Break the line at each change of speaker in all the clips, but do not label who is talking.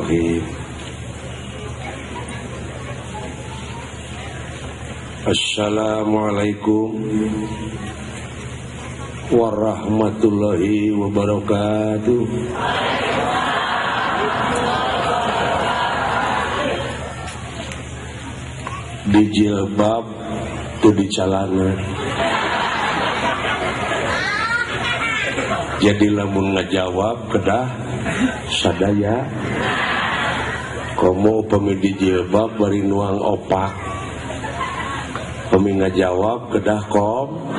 Bismillahirrahmanirrahim. Assalamualaikum warahmatullahi wabarakatuh. Di jilbab tuh di calana. Jadi lamun ngajawab kedah sadaya. Komo upami di jilbab bari nuang opak. Upami ngajawab kedah kom.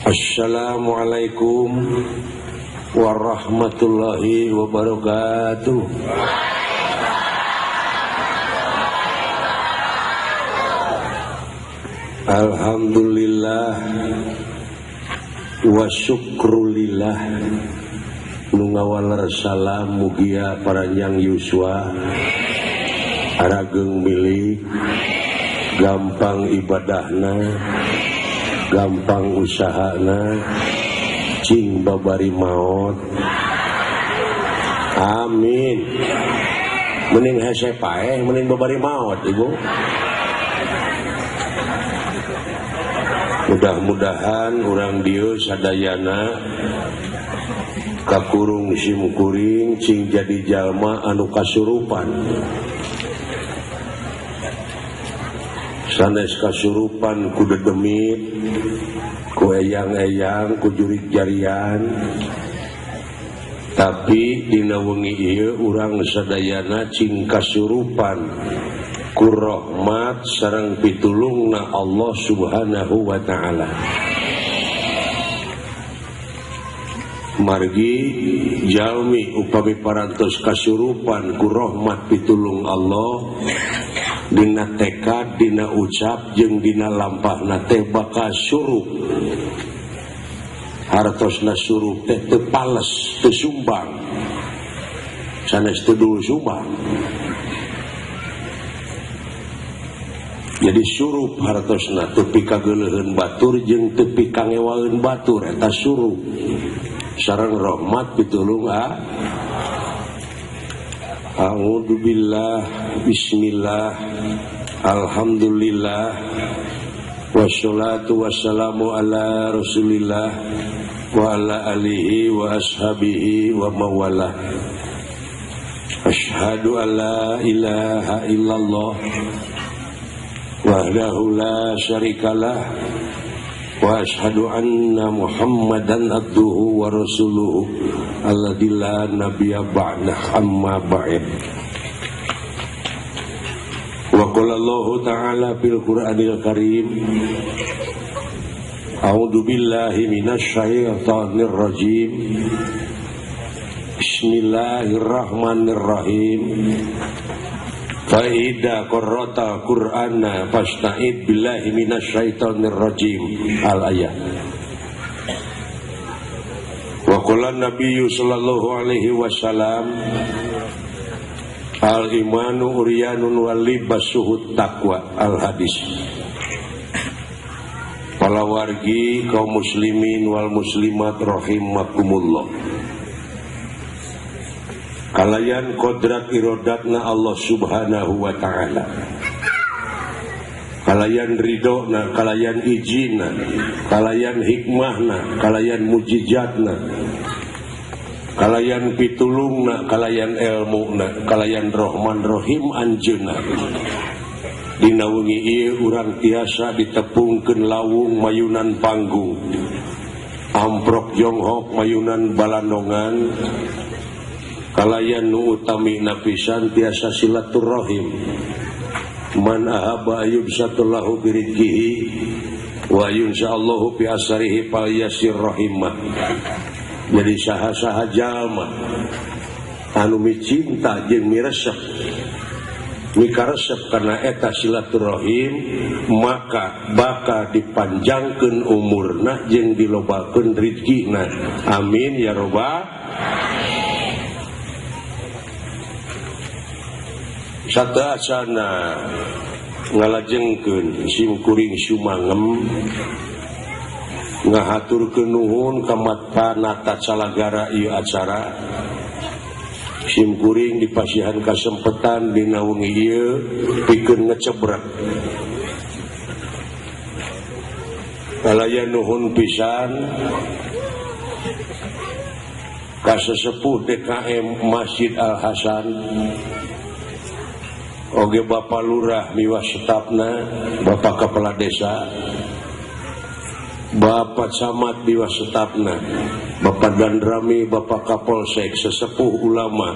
Assalamualaikum warahmatullahi wabarakatuh. Alhamdulillah wa syukrulillah. Nu ngawaler salam mugia paranjang yuswa arageung milik gampang ibadahna, gampang usahana, cing babari maot. Amin. Mending hese paeh, mending babari maot, Ibu. Mudah-mudahan urang dieu sadayana kakurung simkuring cing jadi jalma anu kasurupan. Sanes kasurupan ku dedemit, ku eyang-eyang, ku jurik jarian. Tapi dina wengi ieu urang sadayana cing kasurupan ku rahmat sareng pitulungna Allah Subhanahu wa taala. Margi jalmi upami parantos kasurupan ku rahmat pitulung Allah dina tekad, dina ucap jeung dina lampahna teh bakal surup. Hartosna surup teh teu pales, teu sumbang. Sanes teu dul sumbang. Jadi surup hartosna teu pikageuleuheun batur jeung teu pikangewaeun batur, eta surup. Sareng rahmat pitulung a. A'udzubillah, bismillah, alhamdulillah, wassalatu wassalamu ala rasulillah wa ala alihi wa ashabihi wa mawalah. Asyhadu an la ilaha illallah wahdahu la syarikalah wa asyhadu anna Muhammadan abduhu wa rasuluhu alladzi la nabiyya ba'dah amma ba'd. Wa qala Allahu ta'ala fil Qur'anil Karim, a'udzu billahi minasy syaithanir rajim. Bismillahirrahmanirrahim. Fa idza qara'ta Qur'ana fasta'id billahi minasyaitonir rajim. Al-ayat. Wa qala Nabiyyu sallallahu alaihi wasallam, al-imanu uryanun wal libasuhut taqwa. Al-hadis. Para wargi kaum muslimin wal muslimat rahimakumullah. Kalayan kodrat irodatna Allah Subhanahu wa ta'ala, kalayan ridona, kalayan ijina, kalayan hikmahna, kalayan mujizatna, kalayan pitulungna, kalayan elmuna, kalayan rohman rohim anjeunna. Dina wengi ieu urang tiasa ditepungkeun lawung mayunan panggung, amprok jonghok mayunan balandongan, kalayan nu utami napisan tiasa silaturahim. Man ahaba ayubsatullahu birizkihi wa yunsyaallahu fi asarihi falyasir rahimah. Jadi saha-saha jalma anu micinta jeung miresep, mikaresep karena eta silaturahim, maka bakal dipanjangkeun umurna jeung dilobakeun rizkina. Amin ya robbal. Sateuacana ngalajengkeun simkuring sumangem ngahaturkeun nuhun ka panata calagara ieu acara. Sim kuring dipasihan kasempetan dina wengi ieu pikeun ngecebrek. Kalayan nuhun pisan ka sesepuh DKM Masjid Al Hasan oge Bapak Lurah miwah stafna, Bapak Kepala Desa, Bapak Camat miwah stafna, Bapak Danrami, Bapak Kapolsek, sesepuh ulama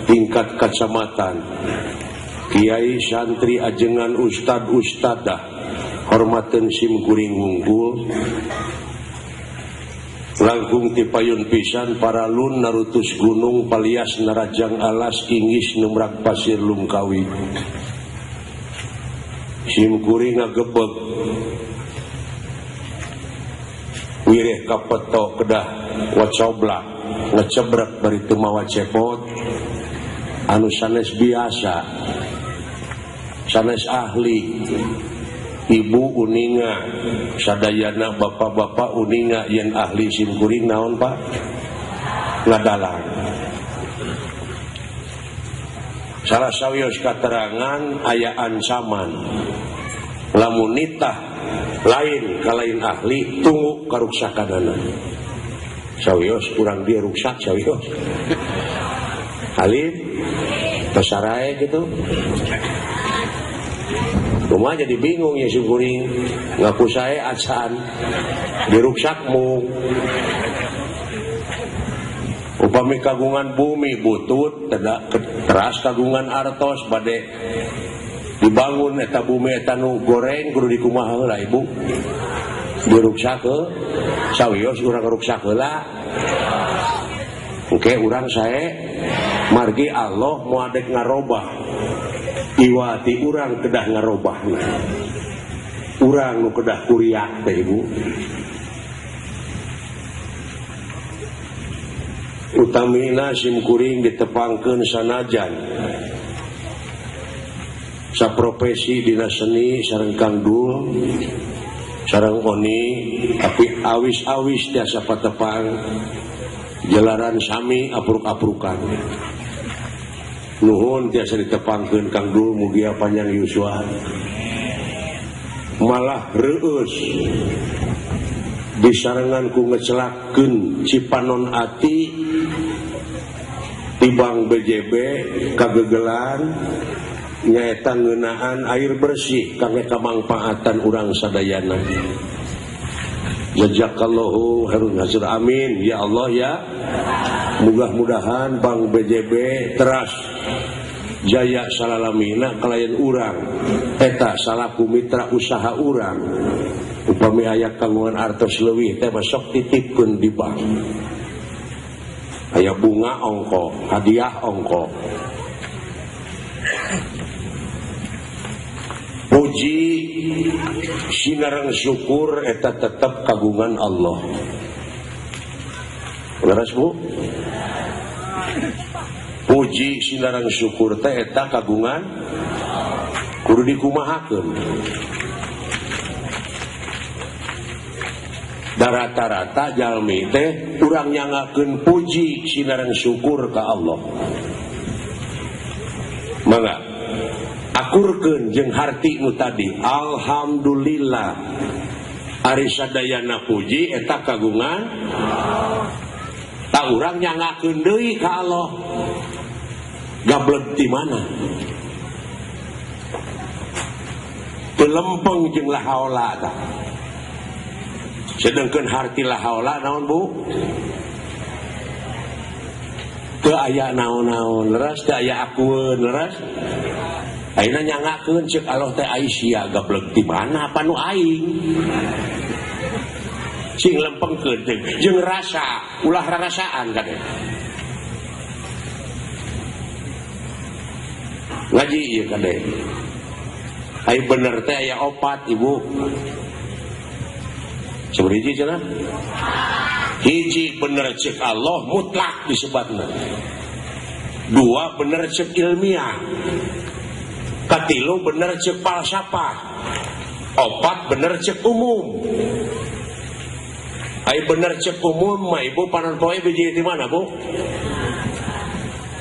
tingkat kecamatan, kiai, santri, ajengan, ustad, ustadah, hormaten sim kuring wungkul. Langkung tipayun pisan paralun narutus gunung palias narajang alas inggis numrak pasir lungkawi. Sim kuring ngagebeg wireh kapeto kedah wacoblak ngecebrek bari teu mawa cepot anu sanes biasa sanes ahli. Ibu uninga sadayana bapak-bapak uninga yen ahli sim kuring naon Pak ngadalang. Salah sawios katerangan aya ancaman lamun nitah lain kalain ahli tunggu karuksakanana. Sawios kurang dia ruksak sawios alim pasarae gitu. Rumah jadi bingung ya si kuring ngaku saya acan diruksakmu. Upami kagungan bumi butut teras kagungan artos bade dibangun eta bumi eta nu goreng kudu dikumaha heula ibu diruksak sawios urang ruksak heula. Oke urang sae margi Allah moal dek ngarobah iwati urang kedah ngarobahna. Urang nu kedah kuriak teh ibu. Utamina sim kuring ditepangkeun sanajan saprofesi dina seni sareng Kang Dul sareng Oni, tapi awis-awis tiasa patepang jalaran sami apruk-aprukan. Nuhun tiasa ditepangkeun Kang Dul mugia panjang yuswa. Malah reueus disarengan ku ngecelakeun cipanon ati tibang BJB kagegelan nyaeta ngeunaan air bersih kangge kamangpaatan urang sadayana. Jazakallahu khairun hasil amin ya Allah ya. Mudah-mudahan Bank BJB teras jaya salalamina kalayan urang eta salaku mitra usaha urang. Upami aya kagungan artos leuwih teh sok titipkeun di bank. Aya bunga ongko, hadiah ongko. Puji sinareng syukur eta tetep kagungan Allah. Leres Bu? Puji sinareng syukur teh eta kagungan kudu dikumahakeun. Da rata-rata jalmi teh urang nyangakeun puji sinareng syukur ka Allah. Mangga akurkeun jeung harti nu tadi. Alhamdulillah. Ari sadayana puji eta kagungan tak urang nyangakeun deui ka Allah. Gablek ti mana? Teu lempeng jeung la haula tah. Sedangkan harti la haula naon Bu? Teu aya naon-naon leres, teu aya akueun leres. Ayeuna nyangakeun ceuk Allah teh Aisyah gablek ti mana apa nu aing? Sing lempengkeun teh jeung rasa, ulah rarasaan kade. Ngaji ieu kade. Ai bener teh aya opat ibu. Sabaraha cenah? Hiji bener ceuk Allah mutlak disebatna. Dua bener ceuk ilmiah. Katilu bener ceuk falsafah. Opat bener ceuk umum. Ai bener ceuk umum mah ibu panon poe biji di mana Bu?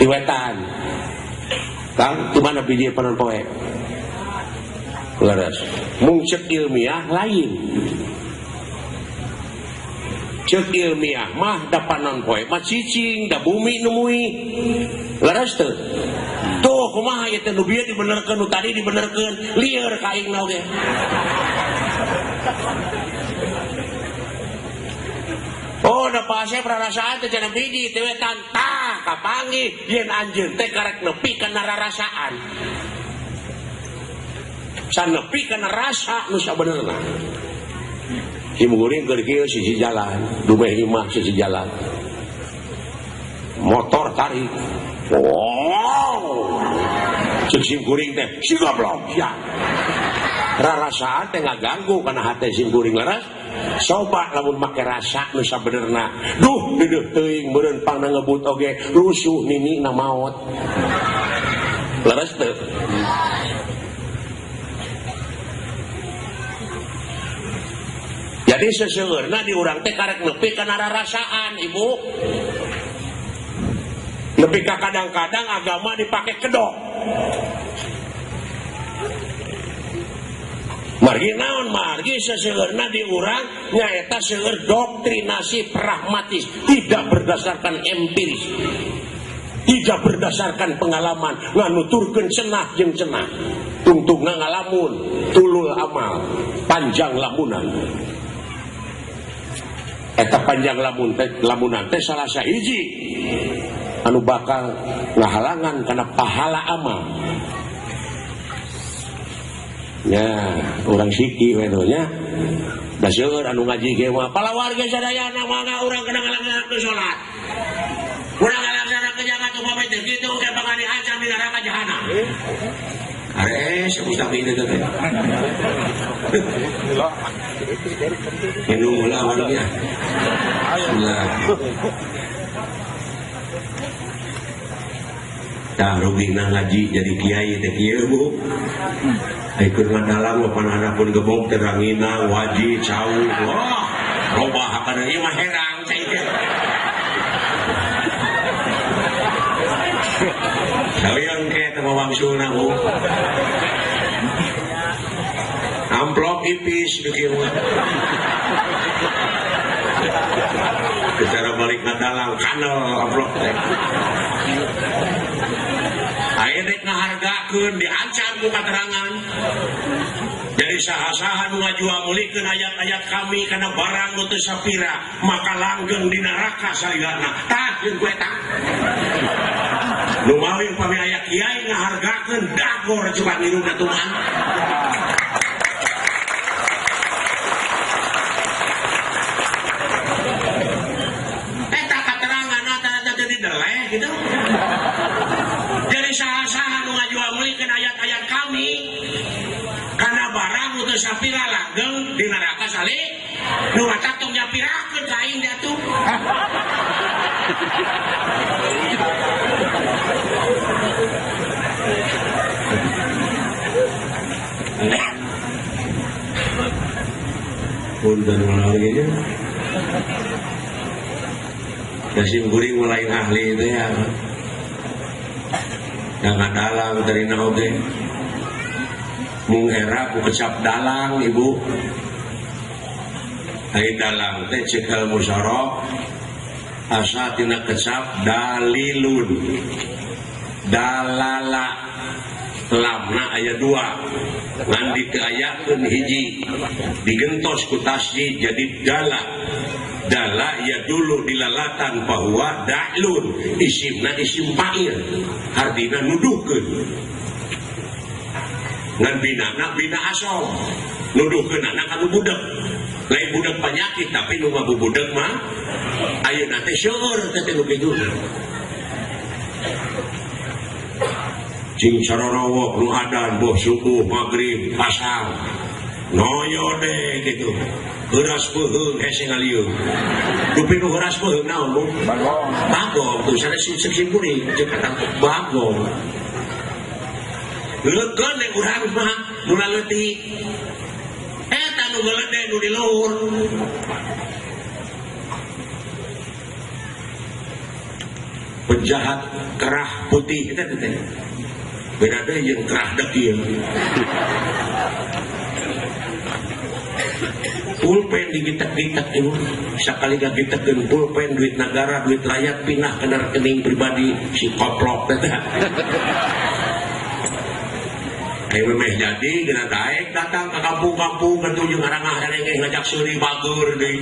Ti wetan. Kang, di mana biji panon poe? Leres. Mung cek ilmiah lain. Cek ilmiah mah da panon poe mah cicing, da bumi nu muih. Leres teu? Tuh kumaha ieu teh nu bieu dibenerkeun, nu tadi dibenerkeun, lieur ka aing oge. Oh, da pasep rarasaan teh cenah biji teh wetan tah kapanggih yen anjeun teh karek nepi kana rarasaan. Sanepi kana rasa nu sabenerna. Simkuring keur kieu sisi jalan, dumeh imah sisi jalan. Motor tarik. Wow. Ceuk simkuring teh si goblok sia. Rarasaan teh ngaganggu kana hate simkuring leres. Coba lamun make rasa nu sabenerna. Duh deudeuh teuing meureun pangna ngebut oge rusuh nini na maot. Leres teu? Jadi seseueurna di urang teh karek nepi kana rarasaan, Ibu. Nepi ka kadang-kadang agama dipake kedok. Margi naon margi seseueurna di urang nyaeta seueur doktrinasi pragmatis, tidak berdasarkan empiris, tidak berdasarkan pengalaman, nganuturkeun cenah jeung cenah, tungtungna ngalamun, tulul amal, panjang lamunan. Eta panjang lamun teh lamunan teh salah sahiji anu bakal ngahalangan kana pahala amal. Ya, urang siki we nya. Da seueur anu ngaji ge mah palawarga sadayana mangga urang kana ngalaksanakeun salat. Urang ngalaksanakeun zakat upami teu kitu ke bakal diancam di neraka jahanam. Are mustaqil itu teh. Minum heula warungnya. Bismillah. Tah rugina ngaji jadi kiai teh kieu Bu. Ikut ngadalang mah pun gebog terangina waji cau. Wah, robah kana ieu mah herang cai teh. Sawiang ke teh wangsulna Bu. Amplop ipis nu kieu mah. Secara balik ngadalang kanel amplop teh. Aya rek ngahargakeun diancam ku katerangan. Jadi saha-saha nu ngajual meulikeun ayat-ayat kami kana barang nu teu sapira maka langgeng di neraka salilana. Tah jeung ku eta. Nu mawi upami aya kiai ngahargakeun dagor coba ngirungna tuman. Eta katerangan eta jadi deleh gitu. Jadi saha-saha nu ngajual meulikeun ayat-ayat kami kana barang nu teu sapira langgeng di neraka sali nu matak tong nyapirakeun ka aing atuh. Punten warga. Da sim kuring mulai ahli teh ya. Yang dalang terina oge. Mung era ku kecap dalang ibu. Ai dalang teh cek ilmu sorof asa tina kecap dalilun. Dalala lamna aya dua ngan diteayakeun hiji digentos ku tasjid jadi dala. Dala ya dulu dilalatan bahwa da'lun isimna isim fa'il artina nuduhkeun ngan binana bina asom nuduhkeun anak anu budak lain budak penyakit tapi nu ngabubudeg mah ayeuna teh seueur teh nu kitu cing sarorowok nu adan boh subuh magrib pasang noyo deh gitu heuras peuheung hese ngalieu dupi nu heuras peuheung naon Bu bagong bagong tuh sanes sim kuring jeung kata bagong leukeun deh urang mah nu leutik eta nu geuleudeh nu di luhur Penjahat kerah putih eta teh. Beda deui jeung kerah dekil. Pulpen digitek-gitek ibu. Sakali gagitekkeun pulpen duit negara, duit rakyat pindah ke rekening pribadi si koplok teh. Ayo memeh jadi geuna daek datang ke kampung-kampung ketujuh ngarangah erengeh ngajak seuri bager deui.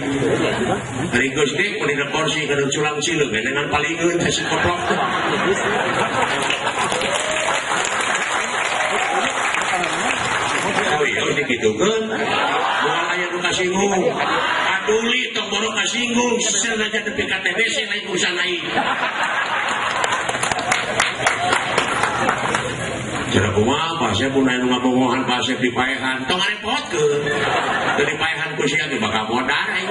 Ari geus deuk mun dina kursi kana culang cileung dengan palingeun teh si koplok teh. Oh iya dikitukeun. Moal aya nu kasinggung. Aduli tong boro kasinggung sanajan nepi ka TBC lain urusan aing. Cara kumaha Pak Asep mun aya nu ngabongohan Pak Asep dipaehan tong ngarepotkeun. Teu dipaehan ku sia ge bakal modar aing.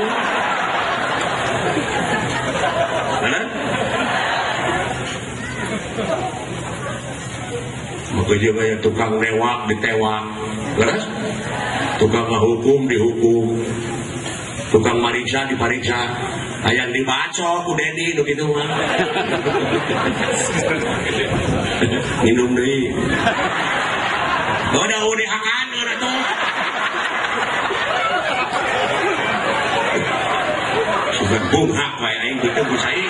Bener? Maka jeung aya tukang newak ditewak. Leres? Tukang ngahukum dihukum. Tukang mariksa dipariksa. Hayang dibacok ku Dedi nu kitu mah. Minum deui. Udah dihakan atuh. Sugan bunghak wae aing kitu ku cai.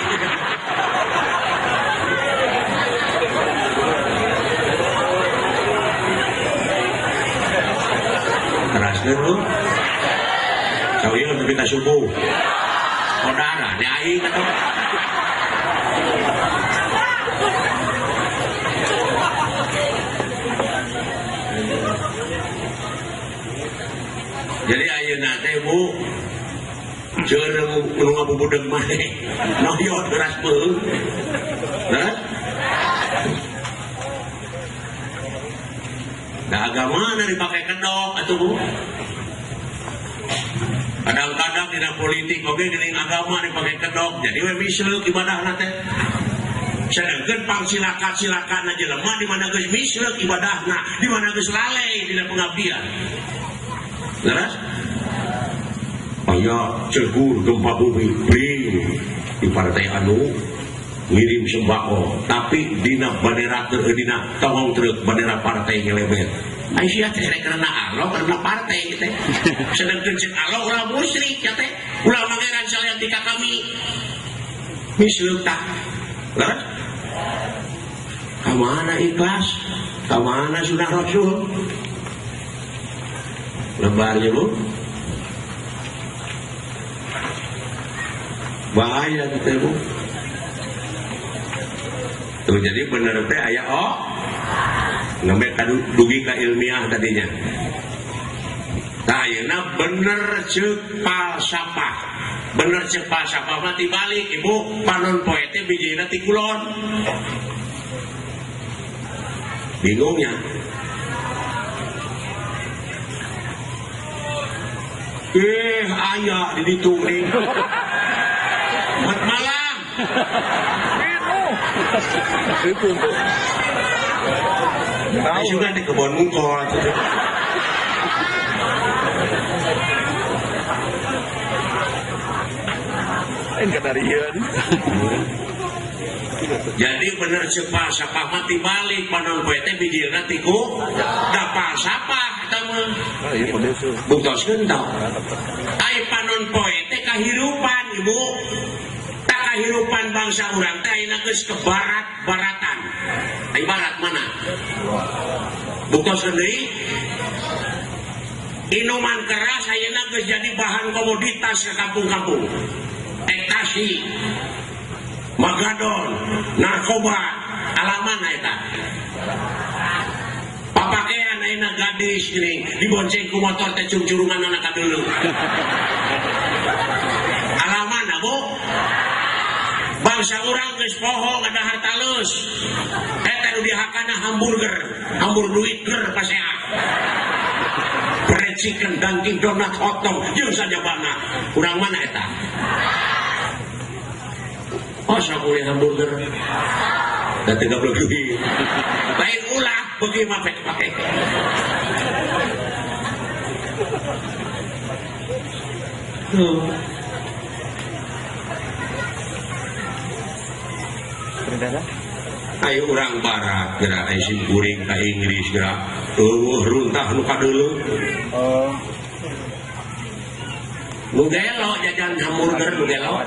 Teraskeun lu. Sawieu nepi ka subuh. Kodara di aing atuh. Jadi ayeuna teh Bu jeureung nu ngabubudeg maneh noyot beras beuheung. Hah? Da agama na dipake kedok atuh Bu. Kadang-kadang dina politik oge geuning agama dipake kedok jadi we misleuk ibadahna teh. Sedangkan pangsilakat-silakana jelema di mana geus misleuk ibadahna, di mana geus lalai dina pengabdian. Leres? Aya cegur gempa bumi bring di partai anu ngirim sembako tapi dina bandera teu dina tongong truk bandera partai ngelebet. Ai sia teh rek karena Allah karena partai teh. Sedangkan cek Allah ulah musyrik ya teh. Ulah pangeran salian ti ka kami. Misleuk tah. Leres? Ka mana ikhlas? Ka mana sunah Rasul? Lebarnya Bu. Bahaya gitu Bu. Tuh jadi bener teh aya oh. Ngembe dugi ka ilmiah tadinya. Tah ayeuna bener ceuk falsafah. Bener ceuk falsafah mah tibalik Ibu, panon poe teh bijina ti kulon. Bingungnya. Aya di ditu nih. Selamat malam. Juga di kebon mungkol. Jadi bener ceuk falsafah mah tibalik panon poe teh bijilna ti ku da falsafah eta mah. Buktoskeun tah. Ai panon poe teh kahirupan Ibu. Tak kahirupan bangsa urang teh ayeuna geus ke barat-baratan. Ai barat mana? Buktoskeun deui. Minuman keras ayeuna geus jadi bahan komoditas ke kampung-kampung. Ekstasi, magadon, narkoba, alaman eta. Papakean ayeuna gadis geuning dibonceng ku motor teh cungcurungan anak kadeuleu. Alaman Bu. Bangsa urang geus poho ada harta leus. Eta nu dihakana hamburger, hambur duit ger pasea. Bread chicken, Dunkin Donat, hotdog, jeung sajabana. Urang mana eta? Oh, sok boleh hamburger. Da teu gablek duit. Lain ulah beuki mah pake. Tuh. Ayo urang barat geura aya sim kuring ka Inggris geura eueuh runtah nu kadeuleu.
Oh.
Nu gelo jajan hamburger nu gelo.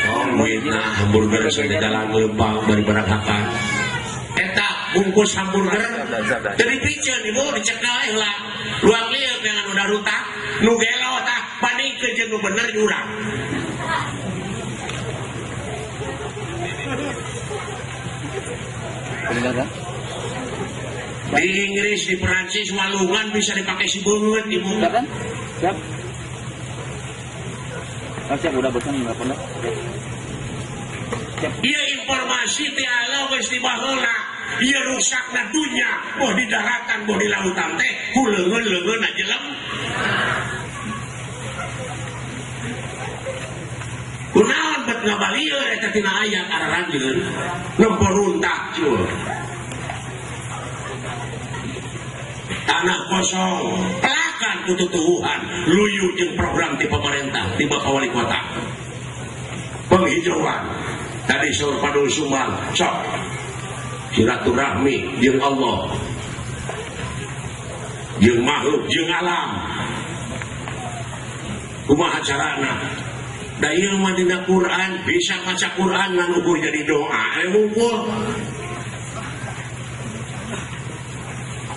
Oh, duitna hamburger sajajalan leumpang bari barang hakan. Eta bungkus hamburger teu dipiceun ibu dicekel heula. Luang lieu dengan udah runtah nu gelo tah bandingkeun jeung nu bener urang. Di Inggris, di Perancis, walungan bisa dipakai si beungeut ibu.
Siap. Siap, udah bosan nelpon dah. Siap.
Ieu informasi ti Allah geus dibaheula. Ieu rusakna dunya, boh di daratan, boh di lautan teh ku leungeun-leungeunna jelem. Kunaon bet ngabalieur eta tina ayat araranjeun nempo runtah cuy. Tanah kosong, pelakan tututuhan, luyu jeung program ti pemerintah, ti Bapak Wali Kota. Penghijauan. Tadi saur Padul Sumbang, sok silaturahmi jeung Allah. Jeung makhluk, jeung alam. Kumaha carana? Da ieu mah dina Quran, bisa maca Quran ngan ukur jadi doa. Ukur.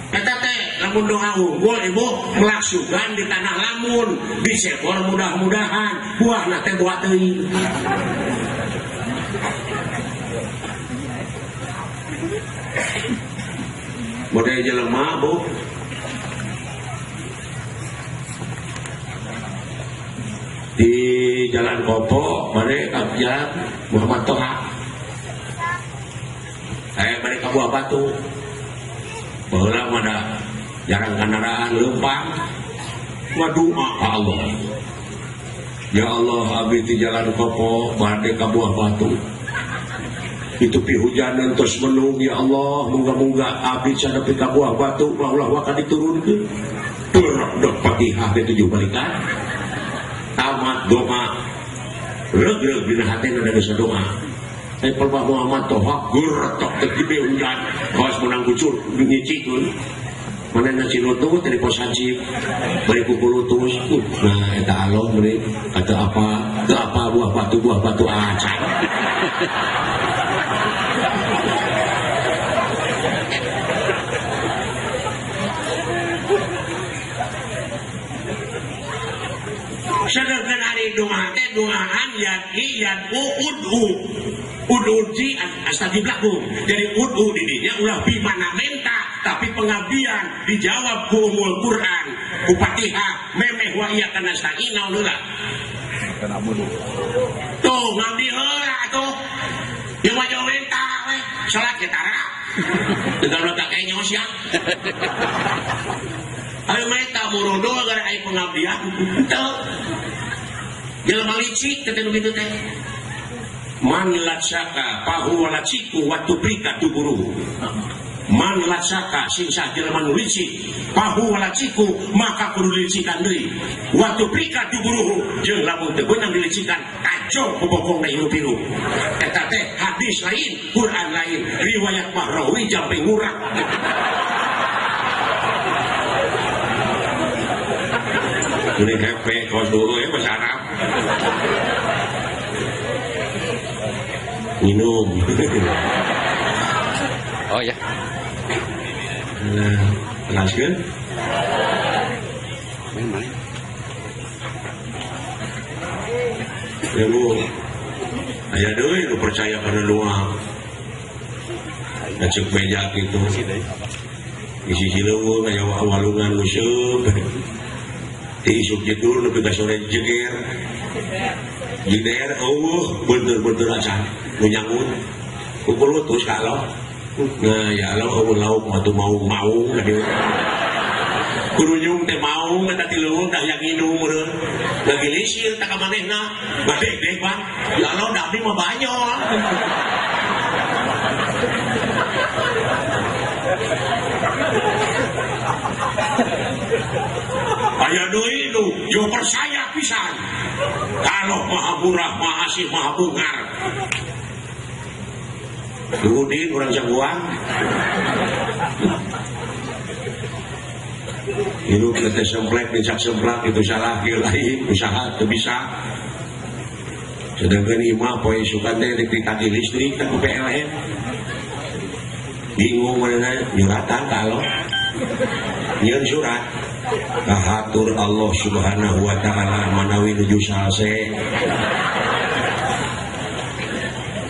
Eta teh lamun doa unggul ibu melaksukan di tanah lamun disebor mudah-mudahan buahna teh buah teuing. Model jelema bu di Jalan Kopo bade ka Jalan Muhammad Toha. Bade ka Buah Batu. Baheula mah da jarang kendaraan leumpang. Ngadoa ka Allah. Ya Allah abdi di Jalan Kopo bade ka Buah Batu. Itu pi hujanan terus menung ya Allah moga-moga abdi can nepi ka Buah Batu ulah waka diturunkeun. Turun dok Fatihah teh 7 balikan. Tamat doa. Reug-reug dina hatena da geus doa. Pak Muhammad Toha gertok teh gede hujan kawas menang kucur nyicikeun manehna cinutu teh di pos hansip bari kukulutus nah eta alom deui kata apa teu apa buah batu acan sedangkan hari doa teh doaan yadi yadu udhu udhu astajib lakum. Jadi udhu didinya ulah bimana menta tapi pengabdian dijawab ku umul Quran ku Fatihah memeh wa iya kana nasta'in heula. Tuh ngabdi heula atuh. Ieu mah jauh menta we salat ge tara. Tegal tak kenyos ya. Ayo menta murudo gara aya pengabdian. Teu. Jelema licik teh nu kitu teh. Man latsaka fahuwa latsiku wa tubrika tuburuhu. Man latsaka sing sah jelema nu licik fahuwa latsiku maka kudu dilicikan deui. Wa tubrika tuburuhu jeung lamun teu beunang dilicikan kacau bobokongna hirup-hirup. Eta teh hadis lain, Quran lain, riwayat Mahrawi jampe ngurak. Ini kepe kaos dulu ya bahasa Arab. Minum.
Oh ya.
Nah, jelaskan.
Main-main.
Ya bu, aya deui nu percaya kana doa. Ngacek meja gitu. Di sisi leuweung aya walungan nguseup. Ti isuk jedur nepi ka sore jeger. Jeger eueuh bener-bener acan nu nyangun. Kukulutus ka Allah. Nah ya Allah eueuh lauk mah teu maung-maung ka dieu. Kurunyung teh maung eta ti leuweung dah yang nginum meureun. Ngagilisir tah ka manehna. Badeg-deg bang. Ya Allah da abdi mah banyol. Aya deui nu jo percaya pisan. Kalau maha murah, maha asih, maha beunghar. Udin urang jagoan. Hirup teh semplek dicak semplak itu salah kieu lain usaha teu bisa. Sedangkan imah poe isukan teh rek ditagih listrik teh ku PLN. Bingung manehna nyuratan ka Allah. Nyieun surat kahatur Allah Subhanahu wa taala manawi nuju salse.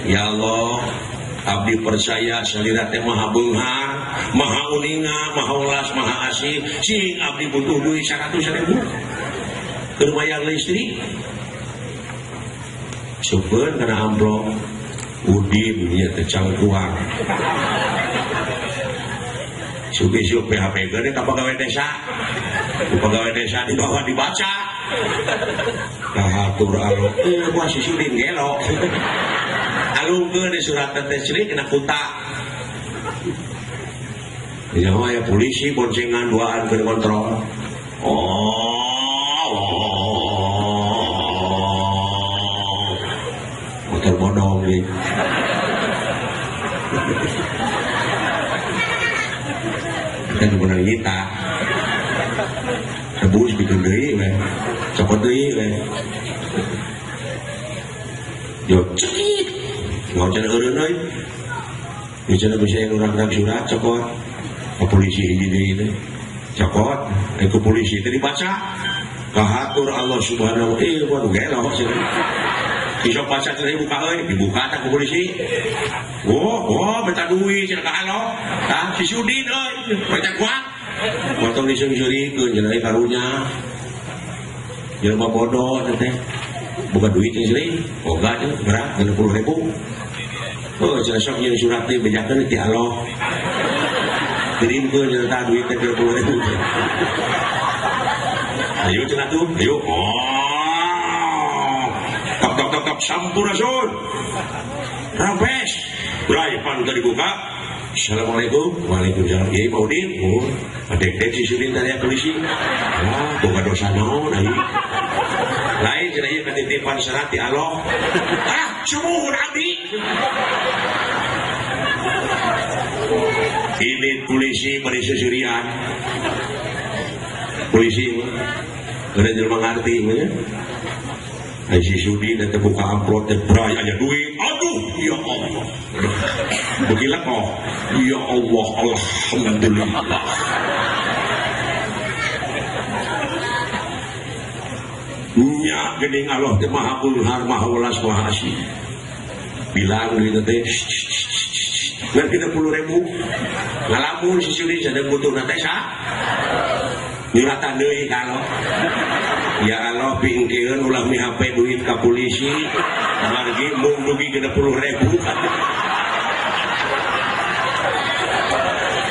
Ya Allah, abdi percaya salira teh maha beunghar, maha uninga, maha welas, maha asih. Sing abdi butuh duit 100.000 keur bayar listrik. Sukeun kana amplop Udin nya teh cangkuang. Suge-suge PHP geuning ka pegawai desa. Ku pegawai desa dibawa dibaca. Kahatur Allah, wah si Sudin gelo. Alungkeun di surat teh cerik kena kuta. Ya mah ya polisi boncengan duaan keur kontrol. Oh, motor bodong nih. Kita bener kita rebus bikin deui we, copot deui we. Yo cekit. Ngawacan eureun euy. Ieu cenah bisa yang urang-urang surat copot. Ka polisi hiji deui teh. Copot, ku polisi teh dibaca. Kahatur Allah Subhanahu wa taala, waduh gelo cenah. Isok baca teh dibuka euy, dibuka tah ku polisi. Oh, oh, minta duit cenah ka Allah. Tah si Sudin euy, baca kuat. Potong diseung-seurikeun cenah euy karunya. Jelema bodoh teh. Buka duit jeung seuring, boga cenah berat 60.000. Oh, cenah sok nyeun surat teh bejakeun ti Allah. Kirimkeun cenah tah duit teh 20.000. Ayo cenah tuh, ayo. Oh. Tok tok tok tok sampurasun. Rampes. Bray pan teu dibuka. Assalamualaikum. Waalaikumsalam. Ieu Pak Udin. Oh, adek-dek si Sudin tadi polisi. Ah, boga dosa naon aing. Lain cenah ieu katitipan serat ti Allah. Ah, sumuhun abdi. Ini polisi bari seserian. Polisi mah kada jelema ngarti mah nya. Ai si Sudin teh buka amplop teh bray aya duit. Aduh, ya Allah. Begila kok. Ya Allah, alhamdulillah. Nya geuning Allah teh maha beunghar, maha welas, maha asih. Bilang duit teh ngan 30.000. Ngalamun si Sudin sadeng butuhna teh sa. Nyuratan deui ka Allah. Ya Allah pingkeun ulah mihape duit ka polisi. Margi mung dugi 60.000.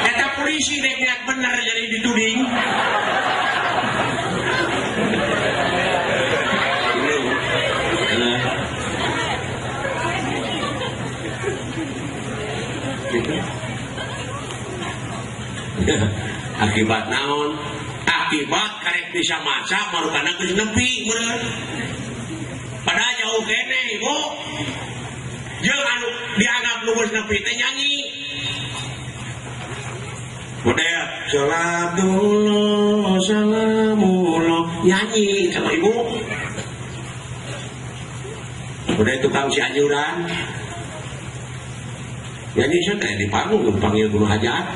Eta polisi rek niat bener jadi dituding. Akibat naon? Akibat karek bisa maca marukana geus nepi meureun. Padahal jauh keneh ibu. Jeung anu dianggap nu geus nepi teh nyanyi. Model salatullah salamullah nyanyi sama ibu. Model tukang Cianjuran. Nyanyi saya kayak di panggung dipanggil guru hajat.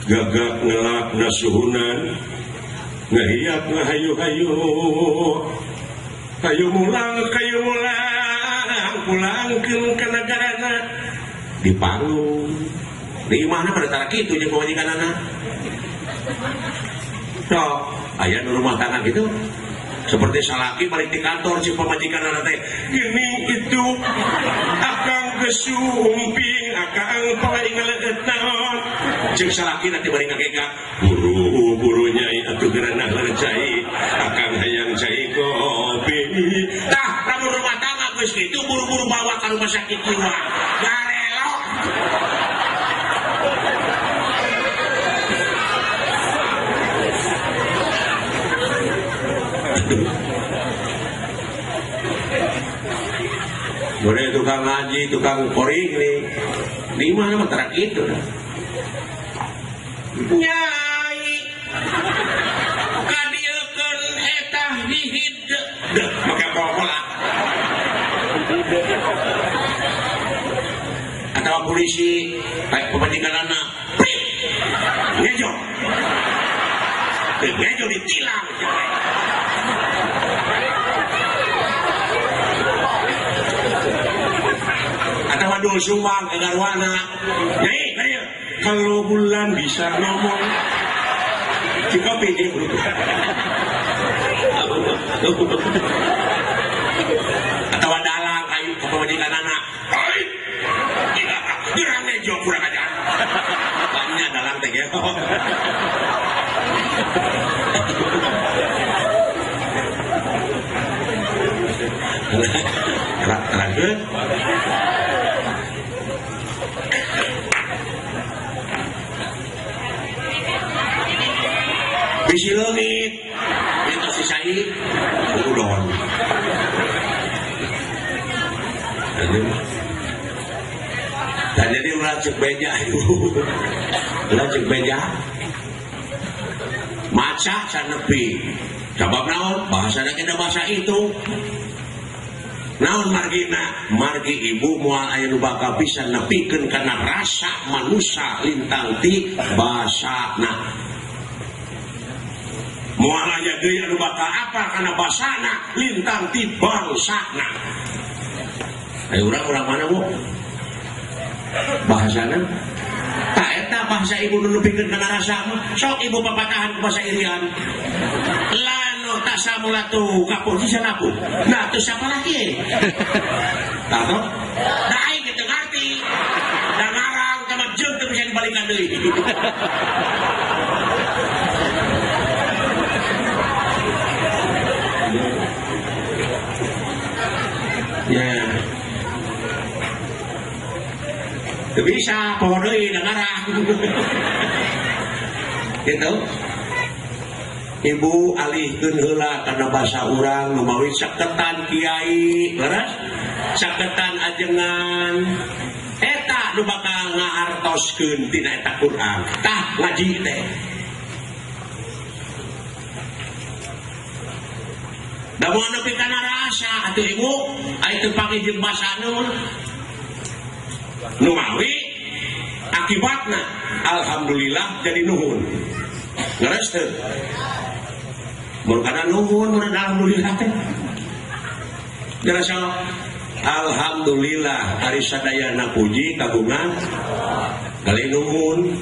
Gagak ngelak nasuhunan ngahiap ngahayu-hayu kayu mulang pulangkeun ka nagarana di panggung di imahna pada tara kitu jeung pamajikanana sok aya nu rumah tangga gitu seperti salaki balik di kantor si pamajikanana teh geuning itu akang gesumping akang poe ngaleut naon jeung salaki nanti bari ngagegak buru-buru nyai atuh geranah cai akang hayang cai kopi tah lamun rumah tangga geus kitu buru-buru bawa ka rumah sakit jiwa garelo. Boleh tukang ngaji, tukang koring nih. Di mana mah terak itu dah. Nyai kadieukeun eta hihid deh make pola. Atau polisi kayak pemajikanana prit ngejo. Ngejo ditilang. Atau wadul sumbang ke garwana. Nyai, nyai, kalau bulan bisa ngomong cukup ini. Atau dalang kayu ke pemajikan anak. Hai. Kurang ngejo kurang ajar. Banyak dalang teh ge. Terang-terang. Bisi leungit, itu si Said, udon. Dan jadi ulah cek beja, ulah cek beja, maca sanepi, sabab naon bahasana kita bahasa itu. Naon margina, margi ibu moal aya nu bakal bisa nepikeun kana rasa manusia lintang ti basana. Moal aya deui anu bakal apa kana basana lintang ti bangsana. Ayo urang-urang mana bu? Bahasana? Tak eta bahasa ibu nu nepikeun kana rasa mah. Sok ibu papatahan ku bahasa Irian. Lano tak samulatu kapur sisa laku. Nah terus siapa lagi? Tak tahu? Nah aing teu ngarti. Da ngarang sama jeung teu bisa dibalikan deui. Ya. Teu bisa poho deui da ngarang. Gitu. Ibu alihkeun heula kana basa urang nu mawi saketan kiai, leres? Saketan ajengan. Eta nu bakal ngaartoskeun tina eta Quran. Tah ngaji teh. Da moal nepi kana rasa atuh ibu, ai teu pake jeung basana mah. Nu mawi akibatna alhamdulillah jadi nuhun. Leres teu? Mun kana nuhun mun alhamdulillah teh. Jelas alhamdulillah ari sadayana puji kagungan kali nuhun.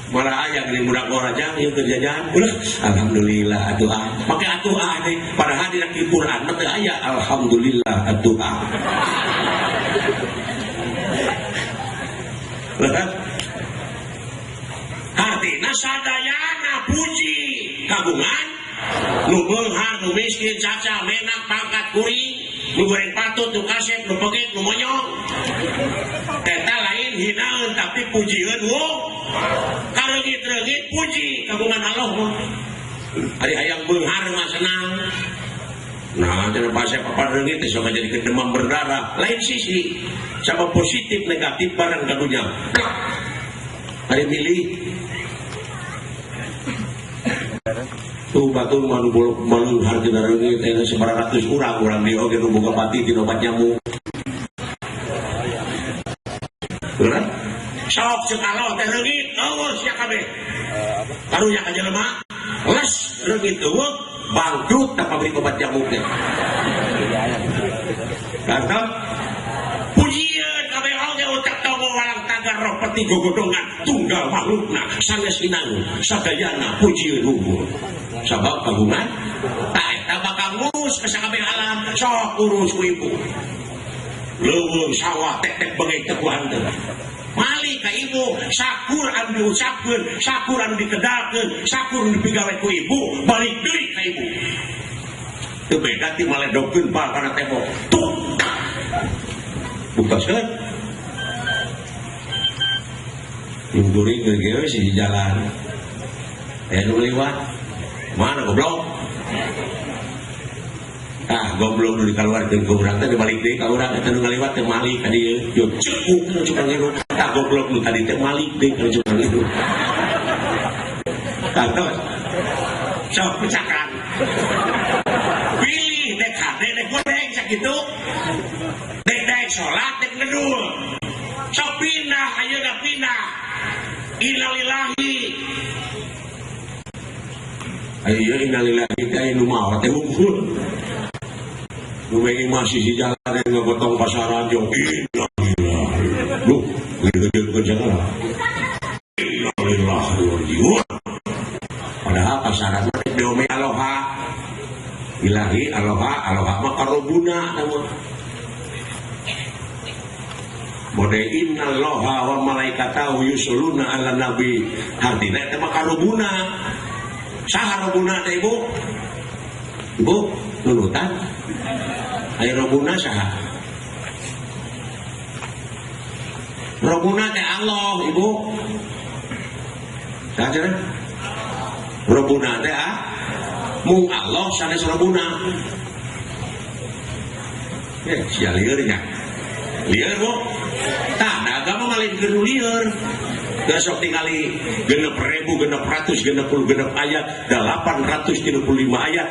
Malah aya geuning budak orajang ieu keur jajan. Ulah alhamdulillah atuh ah. Make atuh ah teh padahal dina Quran mah teu aya alhamdulillah atuh ah. Artina sadayana puji kagungan nu beunghar nu miskin caca menak pangkat kuring nu goreng patut nu kasep nu pegek nu monyong eta lain hinaeun tapi pujieun wong kareungit-reungit puji kagungan Allah mah ari hayang beunghar mah senang. Nah cenah pasep papan reungit teh sok jadi demam berdarah lain sisi sama positif negatif bareng kadunya ari milih tuh batur manu bolok harga reungit teh 900 urang urang di oge nu boga pati tina obat nyamuk. Bener? Sok ceuk Allah teh reungit eueuh sia kabeh. Karunya ka jelema les reungit eueuh bangkrut ta pabrik obat nyamuk teh. Mantap. Pujieun kabeh oge ucap tonggo walang tagar roh peti gogodongan tunggal makhlukna sanes inangun sadayana pujieun unggul. Sabab kagungan tak eta bakal ngurus ka sakabeh alam sok urus ku ibu. Leuweung sawah tek-tek bengek teu ku hanteun. Mali ka ibu sakur anu diucapkeun, sakur anu dikedalkeun, sakur anu dipigawe ku ibu, balik deui ka ibu. Teu beda ti maledogkeun bal kana tembok. Tuk. Buktaskeun. Guring geus di jalan. Aya nu liwat. Mana goblok? Ah, goblok nu dikaluarkeun ku urang teh dibalik deui ka urang eta nu ngaliwat teh malik ka dieu. Yo cekuk nu cukang hirup. Tah goblok nu tadi teh malik deui ka cukang hirup. Tah tos. Sok pecakan. Pilih dek hade dek godeng sakitu. Dek dek salat dek ngedul. Sok pindah ayeuna pindah. Innalillahi. Ayo innalillahi teh aya nu maot teh unggul. Nu bengi masih si jalan yang ngegotong pasaran jong innalillahi. Duh, gede-gede kerja. Innalillahi wa inna. Padahal pasaran mah diome aloha. Ilahi aloha, aloha mah karobuna tah. Bode innallaha wa malaikatahu yusholluna ala nabi. Hartina eta mah karobuna. Saha robuna teh ibu? Ibu nunutan. Aya robuna saha? Robuna teh Allah ibu. Saha cenah? Robuna teh ah? Mung Allah sanes robuna. Sia lieur nya. Lieur bu. Tah, da agama ngalainkeun nu lieur. Besok tingali 6.666 ayat, 835 ayat,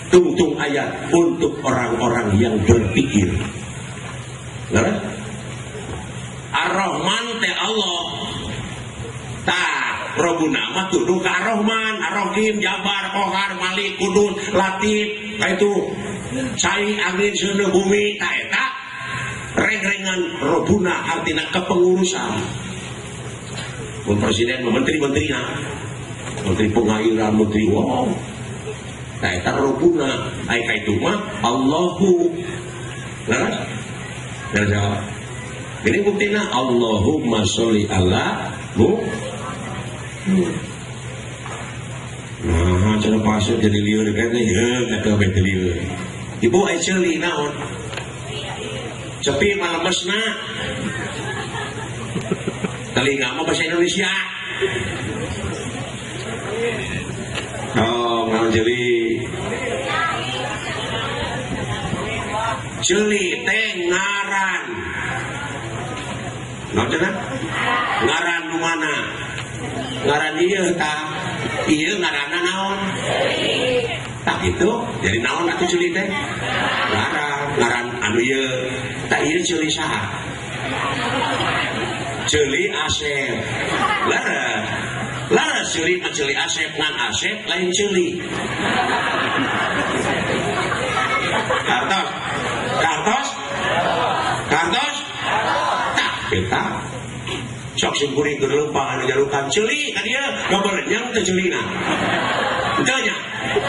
tungtung ayat untuk orang-orang yang berpikir. Leres? Ar-Rahman teh Allah. Tah, Robuna mah tuduh ka Ar-Rahman, Ar-Rahim, Jabar, Kohar, Malik, Kudus, Latif, ka itu cai angin seuneu bumi, tah eta reng-rengan Robuna artina kepengurusan. Mun presiden, menteri-menterina, menteri pengairan, menteri wow. Tah eta Robuna, ai ka itu mah Allahu. Leres? Leres jawab. Ini buktina Allahumma sholli ala Muhammad. Nah, cara pasir jadi lieur kayaknya, ya kata bete lieur. Ibu ai ceuli naon? Sepi malemesna. Telinga mah bahasa Indonesia. Oh, naon ceuli? Ceuli teh ngaran. Naon cenah? Ngaran nu mana? Ngaran ieu tah. Ieu ngaranna naon? Tah kitu. Jadi naon atuh ceuli teh? Ngaran, ngaran anu ieu. Tah ieu ceuli saha? Ceuli Asep. Leres. Leres ceuli mah ceuli Asep, ngan Asep lain ceuli. Kartos. Kartos? Kartos? Tah eta. Sok sing kuring keur leumpang anu jalukan ceuli ka dieu gaberenyang teh ceulina. Henteu nya.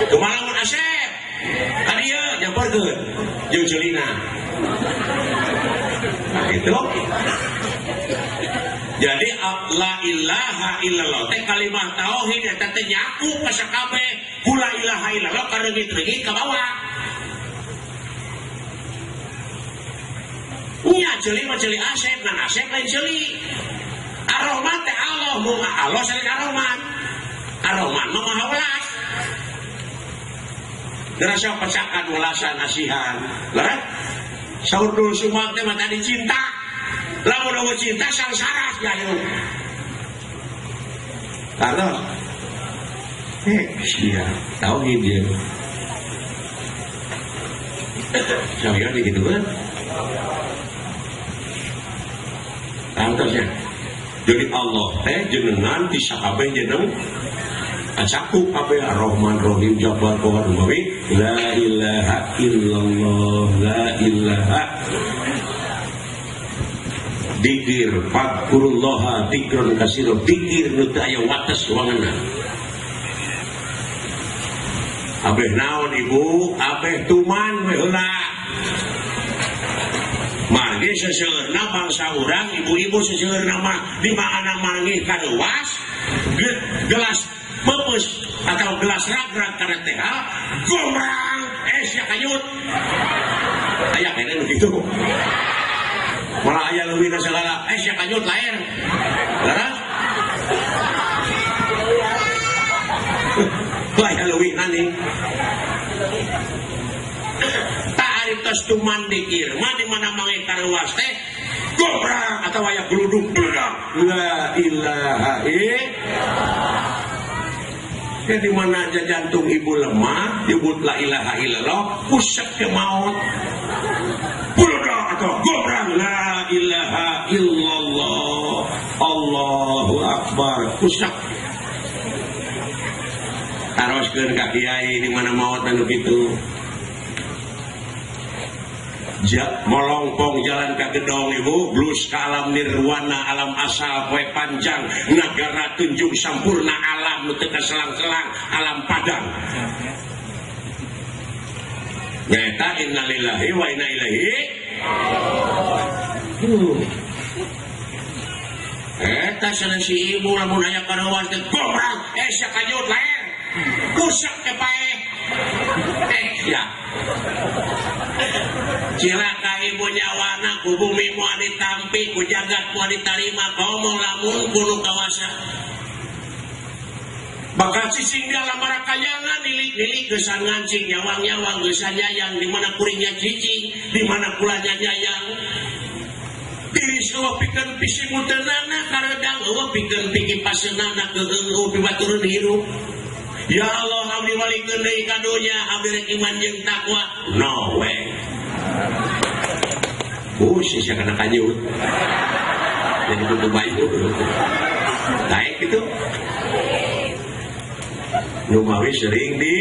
Kumaha lamun Asep? Ka dieu nyamperkeun jeung ceulina. Nah itu. Jadi la ilaha illallah teh kalimah tauhid eta teh nyaku ka sakabeh ku la ilaha illallah kareungit-reungit ka bawah. Nya ceuli mah ceuli Asep, ngan Asep lain ceuli. Ar-Rahman teh Allah, mung Allah sanes Ar-Rahman. Ar-Rahman mah maha welas. Gerasa pecakan welasan asihan. Leres? Saur dul sumang teh mah tadi cinta. Lamun eueuh cinta sangsara sia hirup. Kartos. Sia tauhid ieu. Saya gitu kan. Kartosnya. Jadi Allah teh jenengan ti sakabeh jeneng acakup kabeh Ar-Rahman Rahim Jabbar Qahar Umawi la ilaha illallah la ilaha. Dikir fadkurullaha dikron kasiro, dikir nu teu aya wates wangeunna. Abeh naon ibu, abeh tuman we heula. Margi seseueurna bangsa urang ibu-ibu seseueurna mah di mana manggih karuas gelas peupeus atau gelas ragrag kana teh gomrang es ya kayut. Aya kene nu kitu. Malah aya leuwihna sagala es ya kayut lain. Leres? Aya leuwih Ari tos tumandikir mah di mana manggih kareuwas teh gobrang atawa aya gluduk gludak la ilaha illallah. Di mana aja jantung ibu lemah nyebut la ilaha illallah pusat ke maut gludak atau gobrang la ilaha illallah Allahu akbar pusat taroskeun ka kiai di mana maot anu kitu. Molongpong jalan ka gedong ibu blus ka alam nirwana alam asal poe panjang nagara tunjung sampurna alam nu teu kaselang-selang alam padang nyaeta innalillahi wa inna ilaihi raji'un. Eta sanes si ibu lamun aya kareuwas teh gobrang sakajut laer kusak ke paeh ya cilaka ibu nyawana ku bumi moal ditampi ku jagat moal ditarima komo lamun kudu kawasa bakal cicing di alam marakayangan nilik-nilik geusan ngancing nyawang-nyawang geusan nyayang di mana kuringnya cicing di mana kulanya nyayang tiris eueuh pikeun pisimuteunana karedang eueuh pikeun pikipaseunana keuheung eueuh pibaturun hirup. Ya Allah abdi walikeun deui ka dunya abdi rek iman jeung takwa no way. Sia kana kanyut. Jadi kudu bayu. Naik gitu. Nu mawi sering di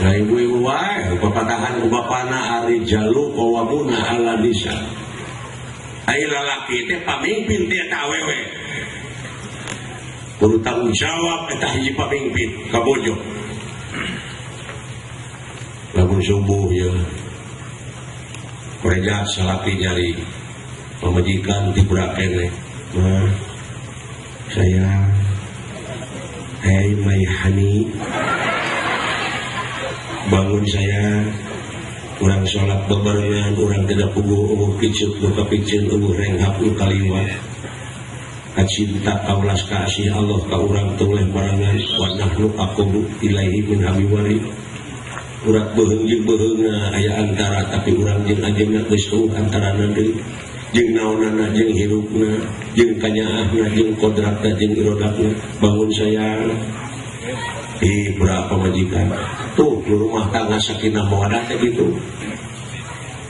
Nah ibu-ibu wae papatahan ku bapana ari jalu qawamuna ala nisa. Ai lalaki teh pamimpin teh eta awewe. Kudu tanggung jawab eta hiji pamimpin ka bojo. Lamun subuh ya. Koreja salaki nyari pamajikan tibra keneh. Ma saya hey my honey bangun saya urang sholat bebarengan urang tidak puguh eueuh picet nu kapiceun eueuh renghap nu kaliwat kacinta kaulas ka asih Allah ka urang teu leh barengan wa nahnu aqrabu ilaihi min hablil urat beuheung jeung beuheungna aya antara tapi urang jeung anjeunna geus eueuh antarana deui jeung naonana jeung hirupna jeung kanyaahna jeung kodratna jeung irodakna bangun sayang ih berapa majikan tuh di rumah tangga sakinah mawadah teh gitu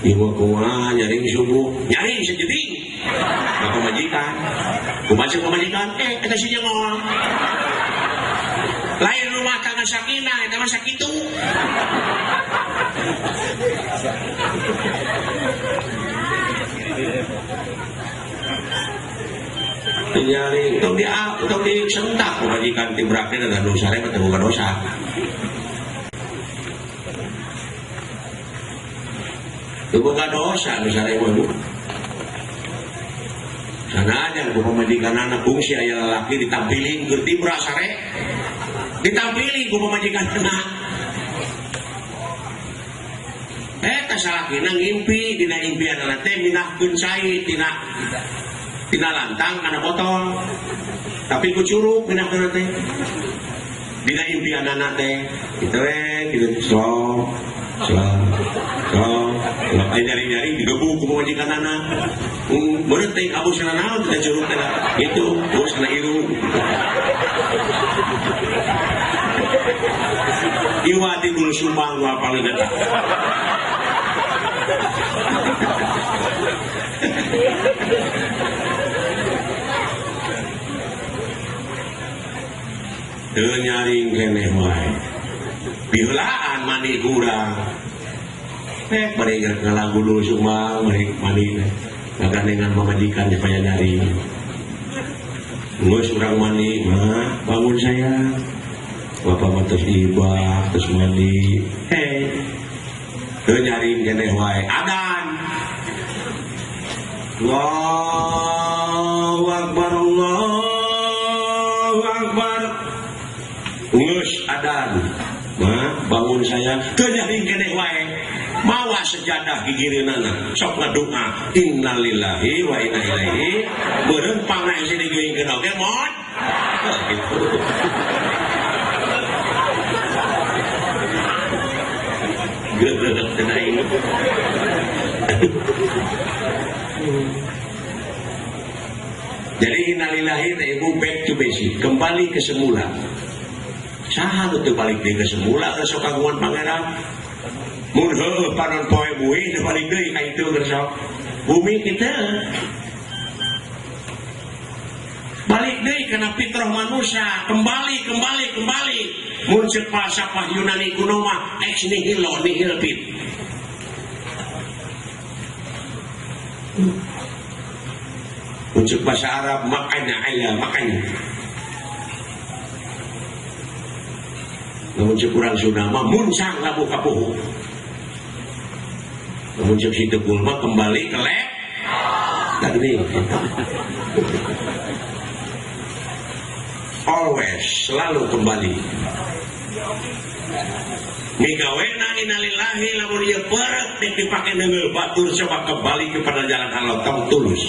ibu kumaha nyaring subuh nyaring sejeding ka pamajikan kumaha pamajikan eta si nyengol lain rumah tangga sakinah eta mah sakitu nyaring tong di tong disentak pamajikan tibrakna da dosa teh boga dosa. Boga dosa nu sare mah bu. Sanajan ku pamajikan anak kungsi aya lalaki ditampiling keur tibra sare. Ditampiling ku pamajikan anak. Eta salakina ngimpi dina impianana teh minahkeun cai tina lantang kana botol. Tapi ku curug minahkeun teh. Dina impianana teh kitu we kitu slow slow slow aya nyari-nyari digebuk ku pamajikanana. Beureuh teh abusna naon teh curug teh kitu terus kana irung. Iwati bulu sumbang gua apaleun eta. Teu nyaring keneh wae. Piheulaan mani kurang. Bari ngalagu dulu sumbang bari mani ngagandengan pamajikan supaya nyaring. Geus urang mani mah bangun saya. Bapak mah terus ibah, terus mandi. Hei, teu nyaring keneh wae. Adan. Allahu Akbar, Allahu Akbar. Geus adan. Mah bangun saya teu nyaring keneh wae. Mawa sejadah gigireunana sok ngadoa innalillahi wa inna ilaihi. Beureum pangna hese digeuingkeun oge mot. Gitu. Geuleuh teh aing. Jadi innalillahi teh ibu back to basic, kembali ke semula. Saha nu teu balik deui ke semula ka sok kagungan pangeran. Mun heueuh panon poe bui teu balik deui ka itu keur sok. Bumi kita balik deui kana fitrah manusia, kembali kembali kembali. Mun ceuk falsafah Yunani kuno mah ex nihilo nihil fit. Untuk bahasa Arab makanya ayah makanya. Namun cek kurang Sunda mah muncang labu kapuhu. Namun cek situ mah kembali ke lab. Tadi always selalu kembali. Migawena innalillahi lamun ieu perek dipake neungeul batur coba kembali kepada jalan Allah tong tulus.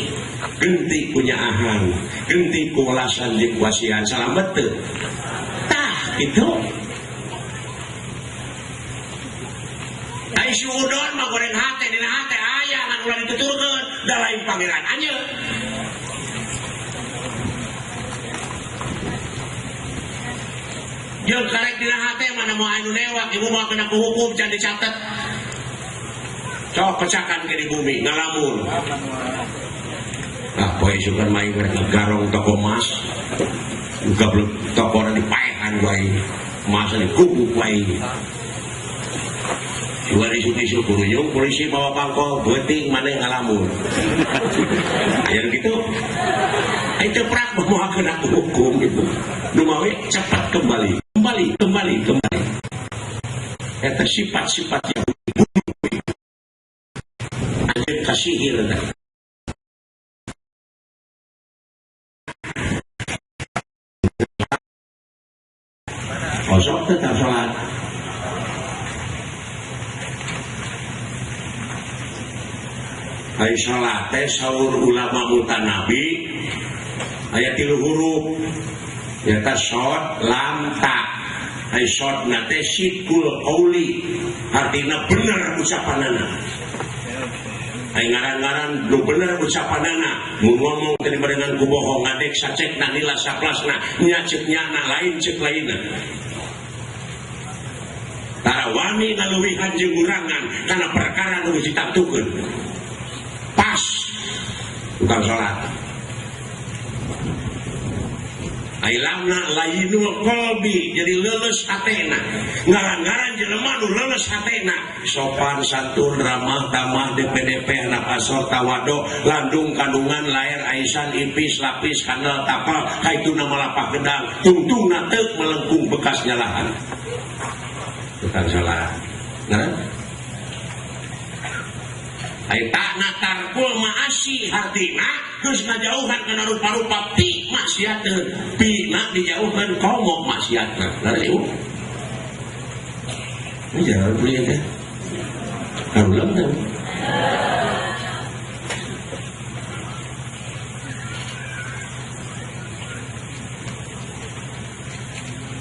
Genti kunyaahan, genti kuwelasan jeung kuasihan salamet teu. Tah kitu. Ai suudon mah goreng hate dina hate aya ngan ulah dituturkeun da lain pangeran anjeun. Jeung karek dina hate mana moal anu newak ibu moal kena ku hukum can dicatet. Sok pecakan ke di bumi ngalamun. Ah poe isukan mah aing rek garong toko emas. Gablek toko dipaehan ku aing. Emas dikubuk ku aing. Dua isu-isu kuruyung polisi bawa pangkol beuting maneh ngalamun. Aya gitu. Ai teu prak moal kena ku hukum gitu. Nu mawe cepat kembali. Kembali, kembali, kembali. Eta sifat-sifat Yahudi bunuh. Anjeun kasihir eta. Kosong tetap sholat. Ai sholat teh saur ulama mutanabi aya 3 huruf. Nyata sod lam ta. Ai sod na teh sidqul qauli, artina bener ucapanana. Ai ngaran-ngaran nu bener ucapanana, mun ngomong teh dibarengan ku bohong ngadek sacekna nila saplasna, nya ceuk nyana lain ceuk lainna. Tara wani ngaluwihan jeung ngurangan kana perkara nu geus ditangtukeun. Pas tukang salat. Ailamna layinul qalbi jadi leuleus hatena. Ngaran-ngaran jelema nu leuleus hatena, sopan santun ramah tamah DPDP anak asor tawado landung kandungan lair aisan ipis lapis kandel tapal kaituna malapah gedang tungtungna teuk melengkung bekas nyalahan. Tukang salat. Ngaran? Ai takna tarkul maasi hartina geus ngajauhan kana rupa-rupa ti maksiateun tina dijauhkeun komo maksiatna. Laras ieu. Ini jalan kuliah teh. Karulang teh.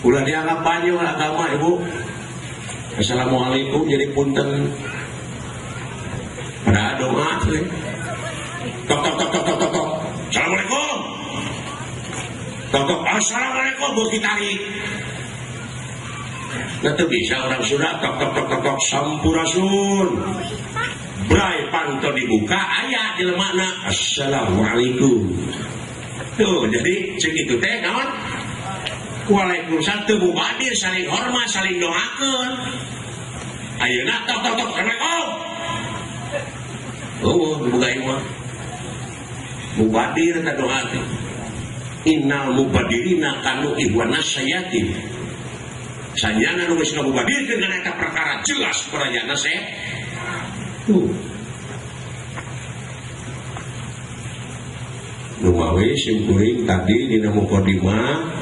Ulah dianggap banyak agama ibu. Assalamualaikum jadi punten. Pada doa teh. Tok tok tok tok tok tok tok. Assalamualaikum. Tok tok. Assalamualaikum beuki tarik. Nah teu bisa orang Sunda tok tok tok tok tok sampurasun. Bray panto dibuka aya jelemana assalamualaikum. Tuh jadi cek itu teh naon? Waalaikumsalam teu mubadir saling hormat saling doakeun. Ayeuna tok tok tok assalamualaikum. Oh, dibuka ieu mah. Mubadir eta doa teh. Innal mubadirina kanu ihwana sayatin. Sanyana nu geus ngamubadirkeun kana eta perkara jelas perayana saya. Tuh. Nu mawe simkuring tadi dina mukadimah.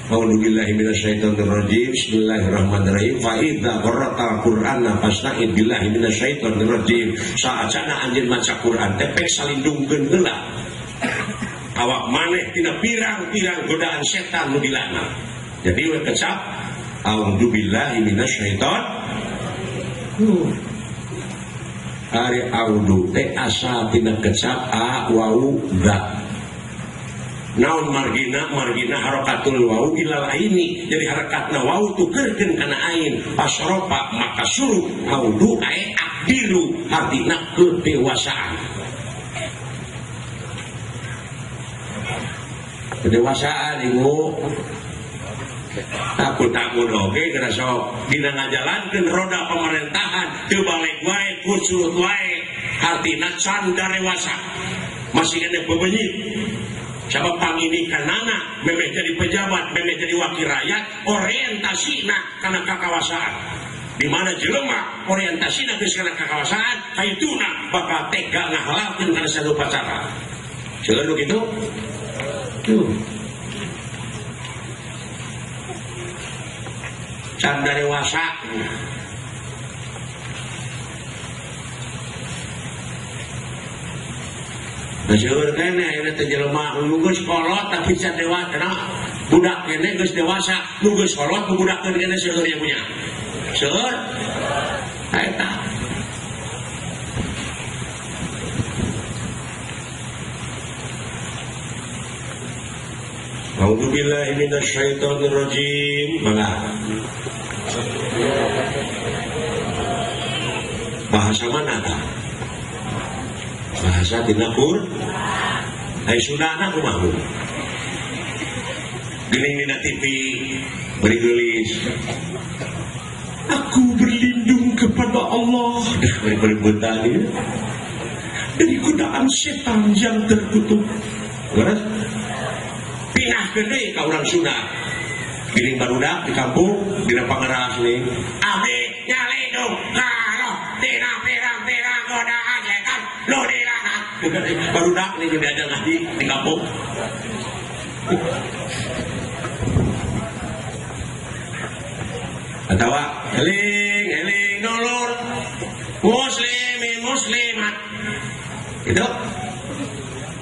A'udzubillahi minasyaitonirrajim. Bismillahirrahmanirrahim. Fa idza qara'tal Qur'ana fasta'id billahi minasyaitonirrajim. Saacana anjeun maca Qur'an teh pek salindungkeun heula. Awak maneh tina pirang-pirang godaan setan nu dilaknat. Jadi we kecap A'udzubillahi minasyaiton. Ari a'udzu teh asal tina kecap a wau da. Naon margina margina harakatul wau ilal aini. Jadi harakatna wau tukerkeun kana ain. Pasropa maka suruh a'udzu ae akdiru artina kedewasaan. Kedewasaan ibu. Takut-takut oke kena sok dina ngajalankeun roda pemerintahan teu balik wae kusurut wae artina can darewasa masih kena bebenyit sabab panginikanana memeh jadi pejabat memeh jadi wakil rakyat orientasina kana kakawasaan di mana jelema orientasina geus kana kakawasaan kaituna bakal tega ngahalalkeun kana sarupa cara seueur nu kitu tuh can dewasa. Seueur keneh ayeuna teh jelema nu geus kolot tapi can dewasa, budak keneh geus dewasa, nu geus kolot budakeun keneh seueur yang punya. Seueur eta. A'udzubillahi minasyaitonirrajim. Mangga. Bahasa mana ta? Bahasa tina Qur'an. Ai Sundana kumaha? Geuning dina TV beri geulis. Aku berlindung kepada Allah. Dah beri beri ieu. Dari godaan setan yang terkutuk. Beres? Pindah deui ka urang Sunda. Geuning barudak di kampung dina pangeras nih. Abdi nyalindung kaloh tina pirang-pirang godaan setan nu dilaknat. Barudak nih diajar ngaji di kampung. Atawa eling eling dulur muslimin muslimat. Gitu.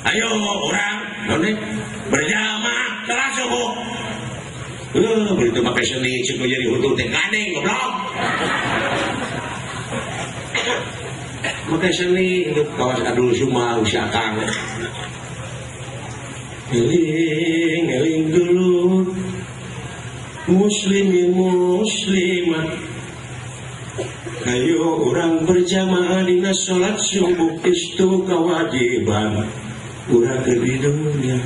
Ayo orang naon berjamaah salat subuh. Begitu pakai seni cukup jadi hutu teh gandeng goblok. Pakai seni hidup kawas kadul suma usia akang. Eling eling dulu muslimin muslimat. Ayo orang berjamaah dina salat subuh itu kewajiban urang keur di dunia.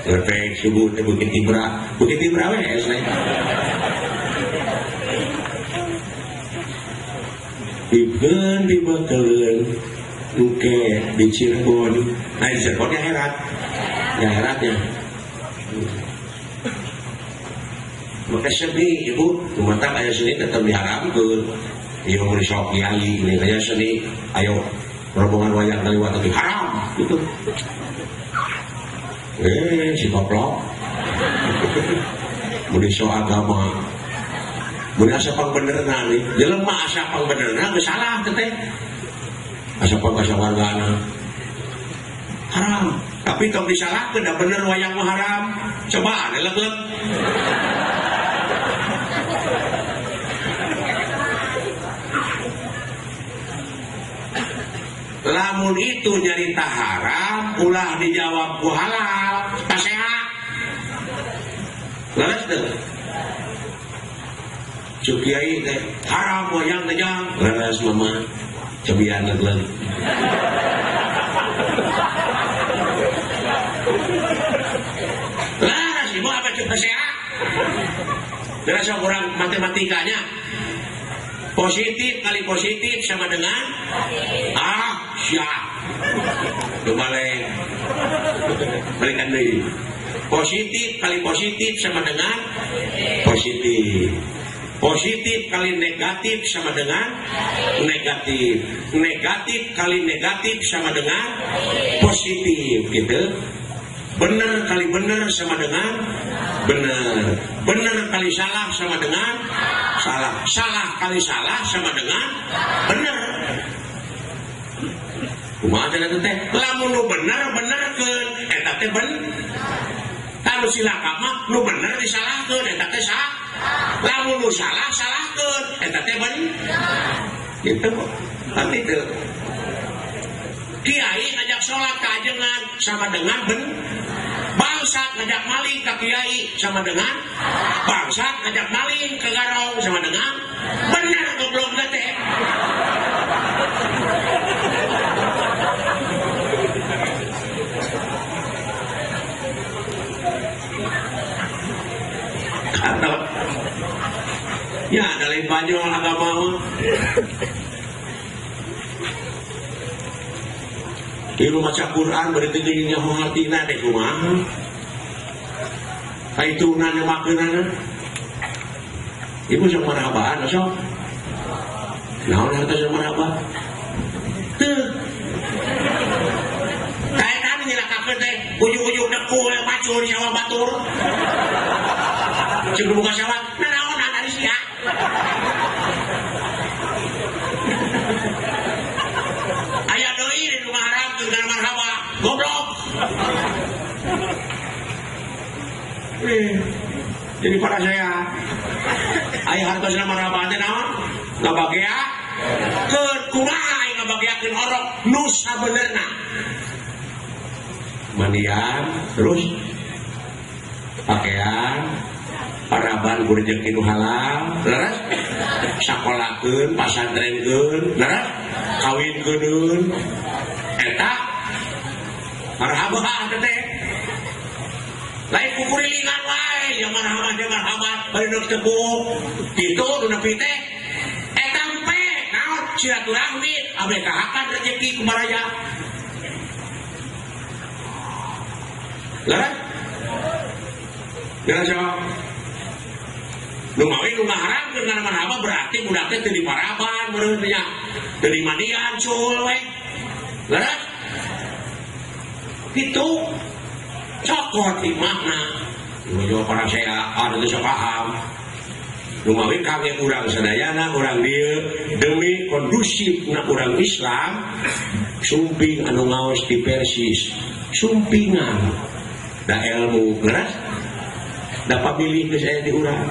Lepek subuh teh Bukit Ibra, Bukit Ibra we esne. Dibeukeun dibeukeun engke di Cirebon. Nah di Cirebon ya herat. Ya heratnya. Maka seni ibu, mata aya seni tetep diharamkeun. Ieu mun sok kiai ini aya seni, ayo rombongan wayang kaliwat teh haram gitu. Si koplok. Mun so agama. Mun asa pangbenerna nih, jelema asa pangbenerna geus salah teh. Asa pangkasawargana. Haram. Tapi tong disalahkeun da bener wayang mah haram. Coba ane leget. Lamun itu nyarita haram, ulah dijawab ku halal, taseha. Leres teu? Cuk kiai teh haram wayang teh jang. Leres mama, cebian legleng. Leres ibu apa cuk taseha? Leres kurang matematikanya. Positif kali positif sama dengan ah siap. Coba balikan deui. Positif kali positif sama dengan positif. Positif kali negatif sama dengan negatif. Negatif kali negatif sama dengan positif gitu. Benar kali benar sama dengan benar. Benar kali salah sama dengan salah. Salah kali salah sama dengan benar. Kumaha cenah teh? Lamun nu bener benerkeun, eta teh ben. Tah nu silaka mah nu bener disalahkeun, eta teh salah. Lamun nu salah salahkeun eta teh bener. Gitu kok. Tapi teu. Kiai ngajak sholat ka ajengan sama dengan ben. Bangsat ngajak maling ka kiai sama dengan bangsat ngajak maling ke garong sama dengan bener goblok teh. Atau ya ada lain banyol agama mah. Ieu maca Quran berarti teu nyaho hartina teh kumaha? Kaituna nyemakeunana. Ibu sok marhabaan sok. Naon harta sok marhaba? Teu. Kaetan nyilakakeun teh ujug-ujug dekul macul di sawah batur. Ceuk buka sawah, nanaonan ari sia. Aya deui di rumah haram teu marhaba, goblok. Jadi para saya aya hartosna marhaba teh naon? Ngabageakeun kumaha aya ngabageakeun orok nu sabenerna. Mandian terus pakaian paraban ku rejeki nu halal, leres? Sakolakeun, pasantrenkeun, leres? Kawinkeun. Eta marhaba teh. Lain kukurilingan wae, yang marhaba dia marhaba, bari nu tepuk. Kitu nu nepi teh. Eta empe, naon silaturahmi, abe kahakan rejeki ku baraya. Leres? Leres jawab. Nu mawi nu ngaharamkeun kana marhaba berarti budak teh teu diparaban meureun nya. Teu dimandian cul we. Leres? Kitu. Cokot imahna. Nu jawab para saya anu teu paham. Nu mawi kami urang sadayana urang dieu demi kondusifna urang Islam sumping anu ngaos di Persis. Sumpingan da ilmu leres? Da pamilih geus aya di urang.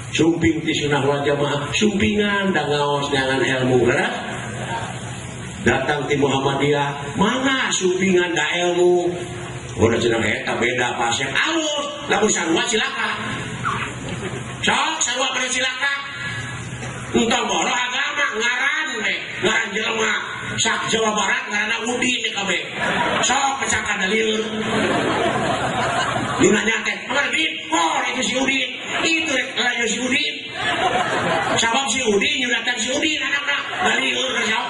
Sumping ti sunnah wal jamaah, sumpingan da ngaos dengan ilmu leres? Datang ti Muhammadiyah, mangga sumpingan da ilmu. Udah cenah eta beda pasien alus, lamun sarua cilaka. Sok sarua kana cilaka. Entong boro agama ngaran we, ngaran jelema. Sak Jawa Barat ngaranna Udin teh kabeh. Sok pecahkan dalil. Nu nanya teh, "Kamana Din?" Oh, itu si Udin. Itu rek layu si Udin. Sabab si Udin nyuratan si Udin anakna. Dalil sok.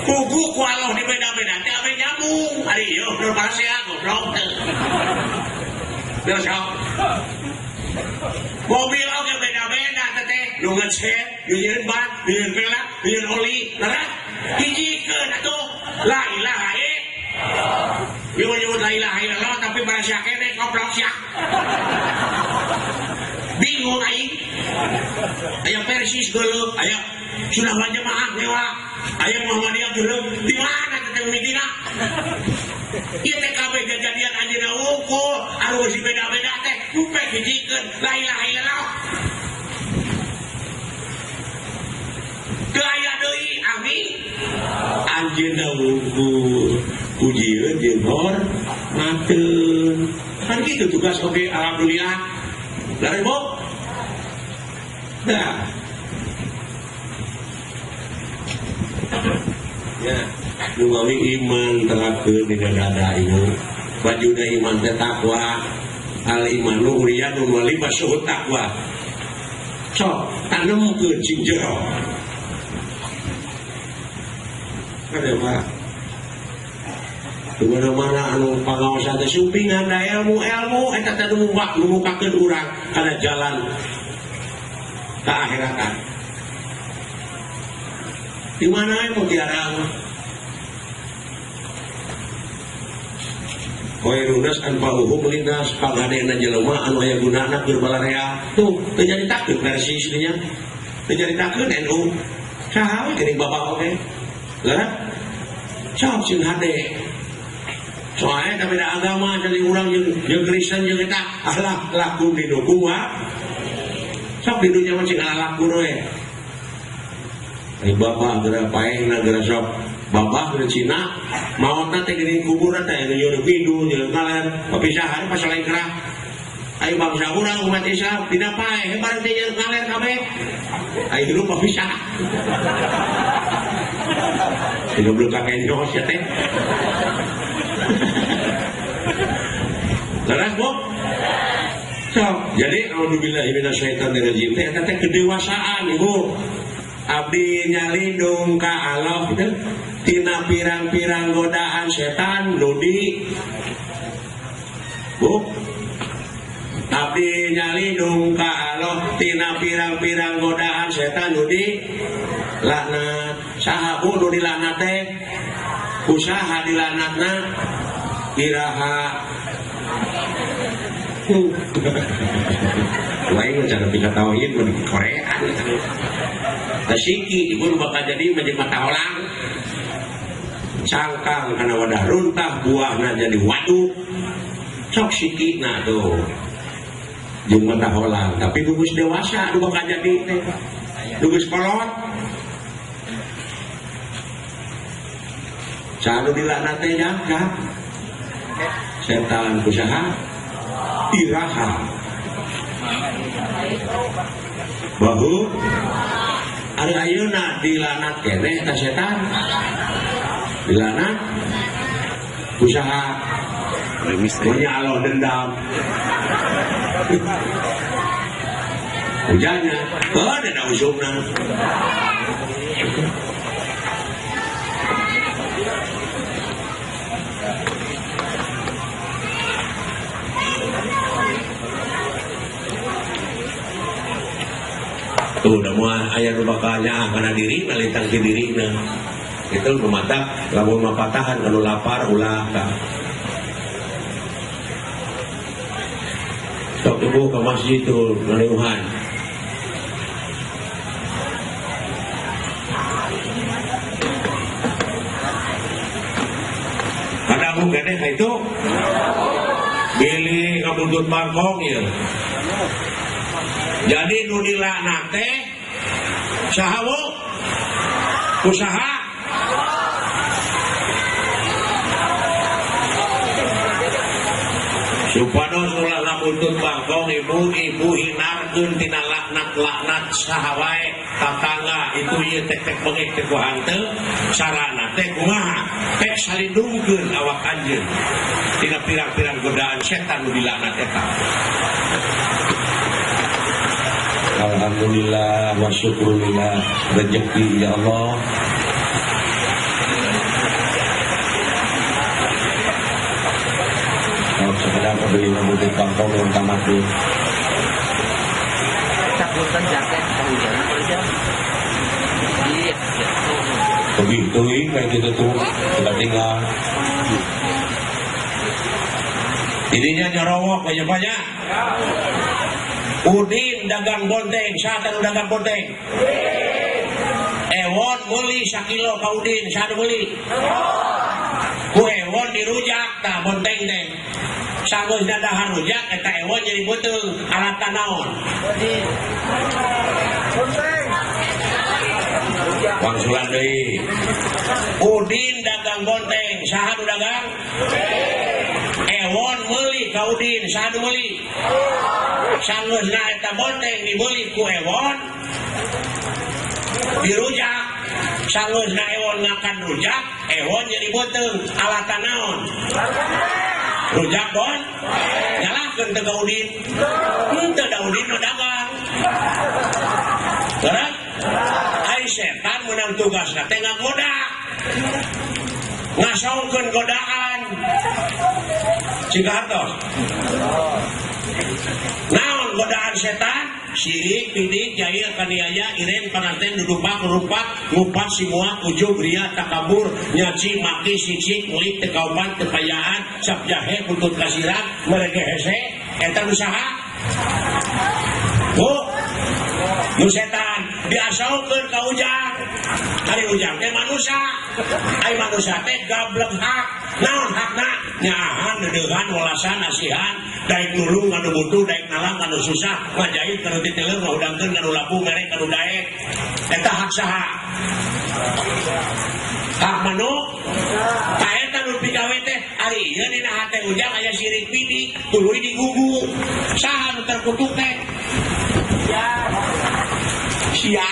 Kugu ku Allah di beda-beda teh ame nyambung. Ari ieu nu parasea goblok teh. Terus sok. Mobil oge beda-beda teh, nu ngecet, nu nyieun ban, nu nyieun pelak, nu nyieun oli, leres? Hijikeun atuh. La ilaha illallah. Ieu nyebut la ilaha illallah tapi parasea keneh goblok sia. Bingung aing. Aya Persis geuleuh, aya Sunnah wal Jamaah ngewa, aya Muhammadiyah geuleuh. Di mana teh mitina? Ieu teh kabeh jajadian anjeunna wungkul, anu geus beda-beda teh kupe hijikeun la ilaha illallah. Teu aya deui amin. Anjeunna wungkul pujieun jeung hormateun. Kan kitu tugas oge alhamdulillah. Lari bo. Nah. Ya, nu mawi iman terapkeun dina dada ieu. Bajuna iman teh takwa. Al imanu uriyanun wa libasuhu takwa. Sok tanemkeun cing jero. Kada Pak. Di mana-mana anu pangaosan teh sumpingan da ilmu-ilmu eta teh nu mukakeun urang kana jalan ka akhiratan. Di mana we mutiara mah? Khairunas anfa'uhum linnas, pangadena jelema anu aya gunana keur balarea. Tuh, teu nyaritakeun Persis nya. Teu nyaritakeun NU. Saha we geuning bapak oge. Leres? Sok sing hade. Soalnya tapi beda agama jadi urang jeung Kristen jeung eta alah laku didukung wa. Sok di dunya mah cing laku we. Ai bapak geura paehna geura sok bapak geura Cina maotna teh geuning kuburan teh nyeureun kidul nyeureun kaler papisahan pas lain kerah. Ai bangsa urang umat Islam dina paeh bareng teh nyeureun kaler kabeh. Ai hirup papisah. Goblok kakenyos ya teh. Leres Bu? So, jadi auzubillahi minasyaitonirrajim teh eta teh kedewasaan Ibu. Abdi nyalindung ka Allah gitu. Tina pirang-pirang godaan setan nu di Bu. Abdi nyalindung ka Allah tina pirang-pirang godaan setan nu di laknat. Saha Bu nu dilaknat teh? Usaha dilaknatna iraha. Lain cara bisa tauhid mah di Korea. Tasiki ibu bakal jadi menjadi mata orang. Cangkang kana wadah runtah buahna jadi waduk. Sok sikina tuh. Jeung mata holang, tapi nu geus dewasa nu bakal jadi teh. Nu geus kolot. Saha nu dilaknat teh jangka? Setan usaha iraha. Bahu ari ayeuna dilaknat keneh ta setan? Dilaknat usaha punya Allah dendam. Hujannya, oh ada usumna. Tuh udah mau aya nu bakal nyaah kana diri nalintang ti dirina. Itu nu matak lamun mapatahan anu lapar ulah ka. Sok ibu ke masjid tuh ngaleuhan. Kada bu keneh ka itu? Bilih kabuntut bangkong ieu. Jadi nu dilaknat teh saha Bu? Usaha. Supados ulah ngabuntut bangkong ibu-ibu hinarkeun tina laknat-laknat saha wae tatangga itu ieu tek-tek beungit teh ku hanteu sarana teh kumaha tek salindungkeun awak anjeun tina pirang-pirang godaan setan nu dilaknat eta. Alhamdulillah wa syukurillah rezeki ya Allah. Kalau sekedar beli butik kantong yang tamat tuh.
Cakutan jaket kehujanan aja. Iya.
Begitu kayak gitu tuh kita tinggal. Ininya nyorowok banyak-banyak. Udin dagang bonteng, saha nu dagang bonteng? Ewon meuli sakilo ka Udin, saha nu meuli? Ku Ewon dirujak tah bonteng teh. Sageus dadahan rujak eta Ewon jadi beuteung, alatan naon?
Bonteng.
Wangsulan deui. Udin dagang bonteng, saha nu dagang? Ewon meuli ka Udin, saha nu meuli? Sanggeusna eta bonteng dibeli ku Ewon dirujak. Sanggeusna Ewon ngakan rujak, Ewon jadi beuteung, alatan naon? Rujak bon nyalahkeun teu ka Udin. Henteu da Udin mah dagang. Berat? Ai setan meunang tugasna teh ngagoda. Ngasongkeun godaan. Cing hartos. Naon godaan setan? Sirik, pidik, jahil, kaniaya, iren, panganten, dudupak, rumpak, ngupat, simua, ujub, ria, takabur, nyaci, maki, siksik, ngulik, tekaupan, tepayaan, sapjahe, buntut kasiran, merege hese, eta nu saha? Bu, nu setan, diasaukeun ka ujang. Ari ujang teh manusia. Ai manusia teh gablek hak. Naon hakna? Nyaahan, deudeuhan, welasan, asihan, daek nulung ka nu butuh, daek nalang ka nu susah, ngajahit ka nu titeleur, ngahudangkeun ka nu labu, ngerek ka nu daek. Eta hak saha? Hak manu? Ta eta nu pigawe teh ari ieu dina hate ujang aya sirik bidik, tuluy digugu. Saha nu terkutuk teh? Sia.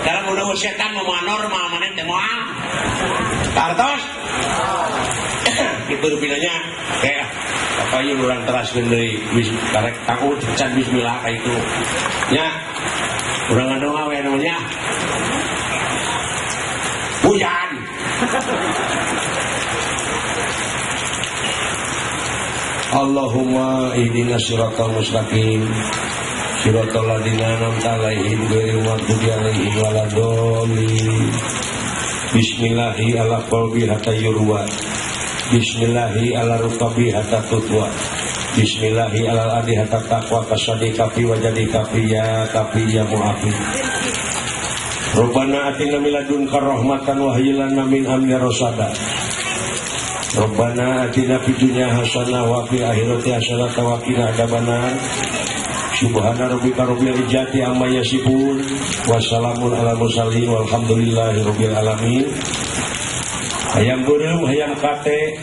Dalam udah setan mau normal mana teh moal. Tartos. Kitu rupinanya kayak apa ieu urang teraskeun deui wis karek takut can bismillah ka itu. Nya urang ngadoa we namanya. Hujan. Allahumma ihdinas siratal mustaqim siratal ladzina an'amta 'alaihim ghairil maghdubi 'alaihim waladdallin. Bismillahi ala qalbi hatta yurwa. Bismillahi ala rukabi hatta tutwa. Bismillahi ala adi hatta taqwa kasadi kafi wajadi kafi ya kafi ya mu'afi. Rabbana atina min ladunka rahmatan wa hayyi lana min amrina rasyada. Rabbana atina fid dunya hasanah wa fil akhirati hasanah wa qina adzabannar. Subhana rabbika rabbil izzati amma yasifun wa salamun alal mursalin walhamdulillahi rabbil alamin. Hayam beureum hayam kate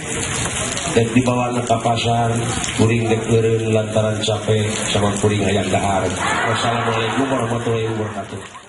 dek dibawa ka pasar kuring dek eureun lantaran capek sama kuring hayang dahar. Wassalamualaikum warahmatullahi wabarakatuh.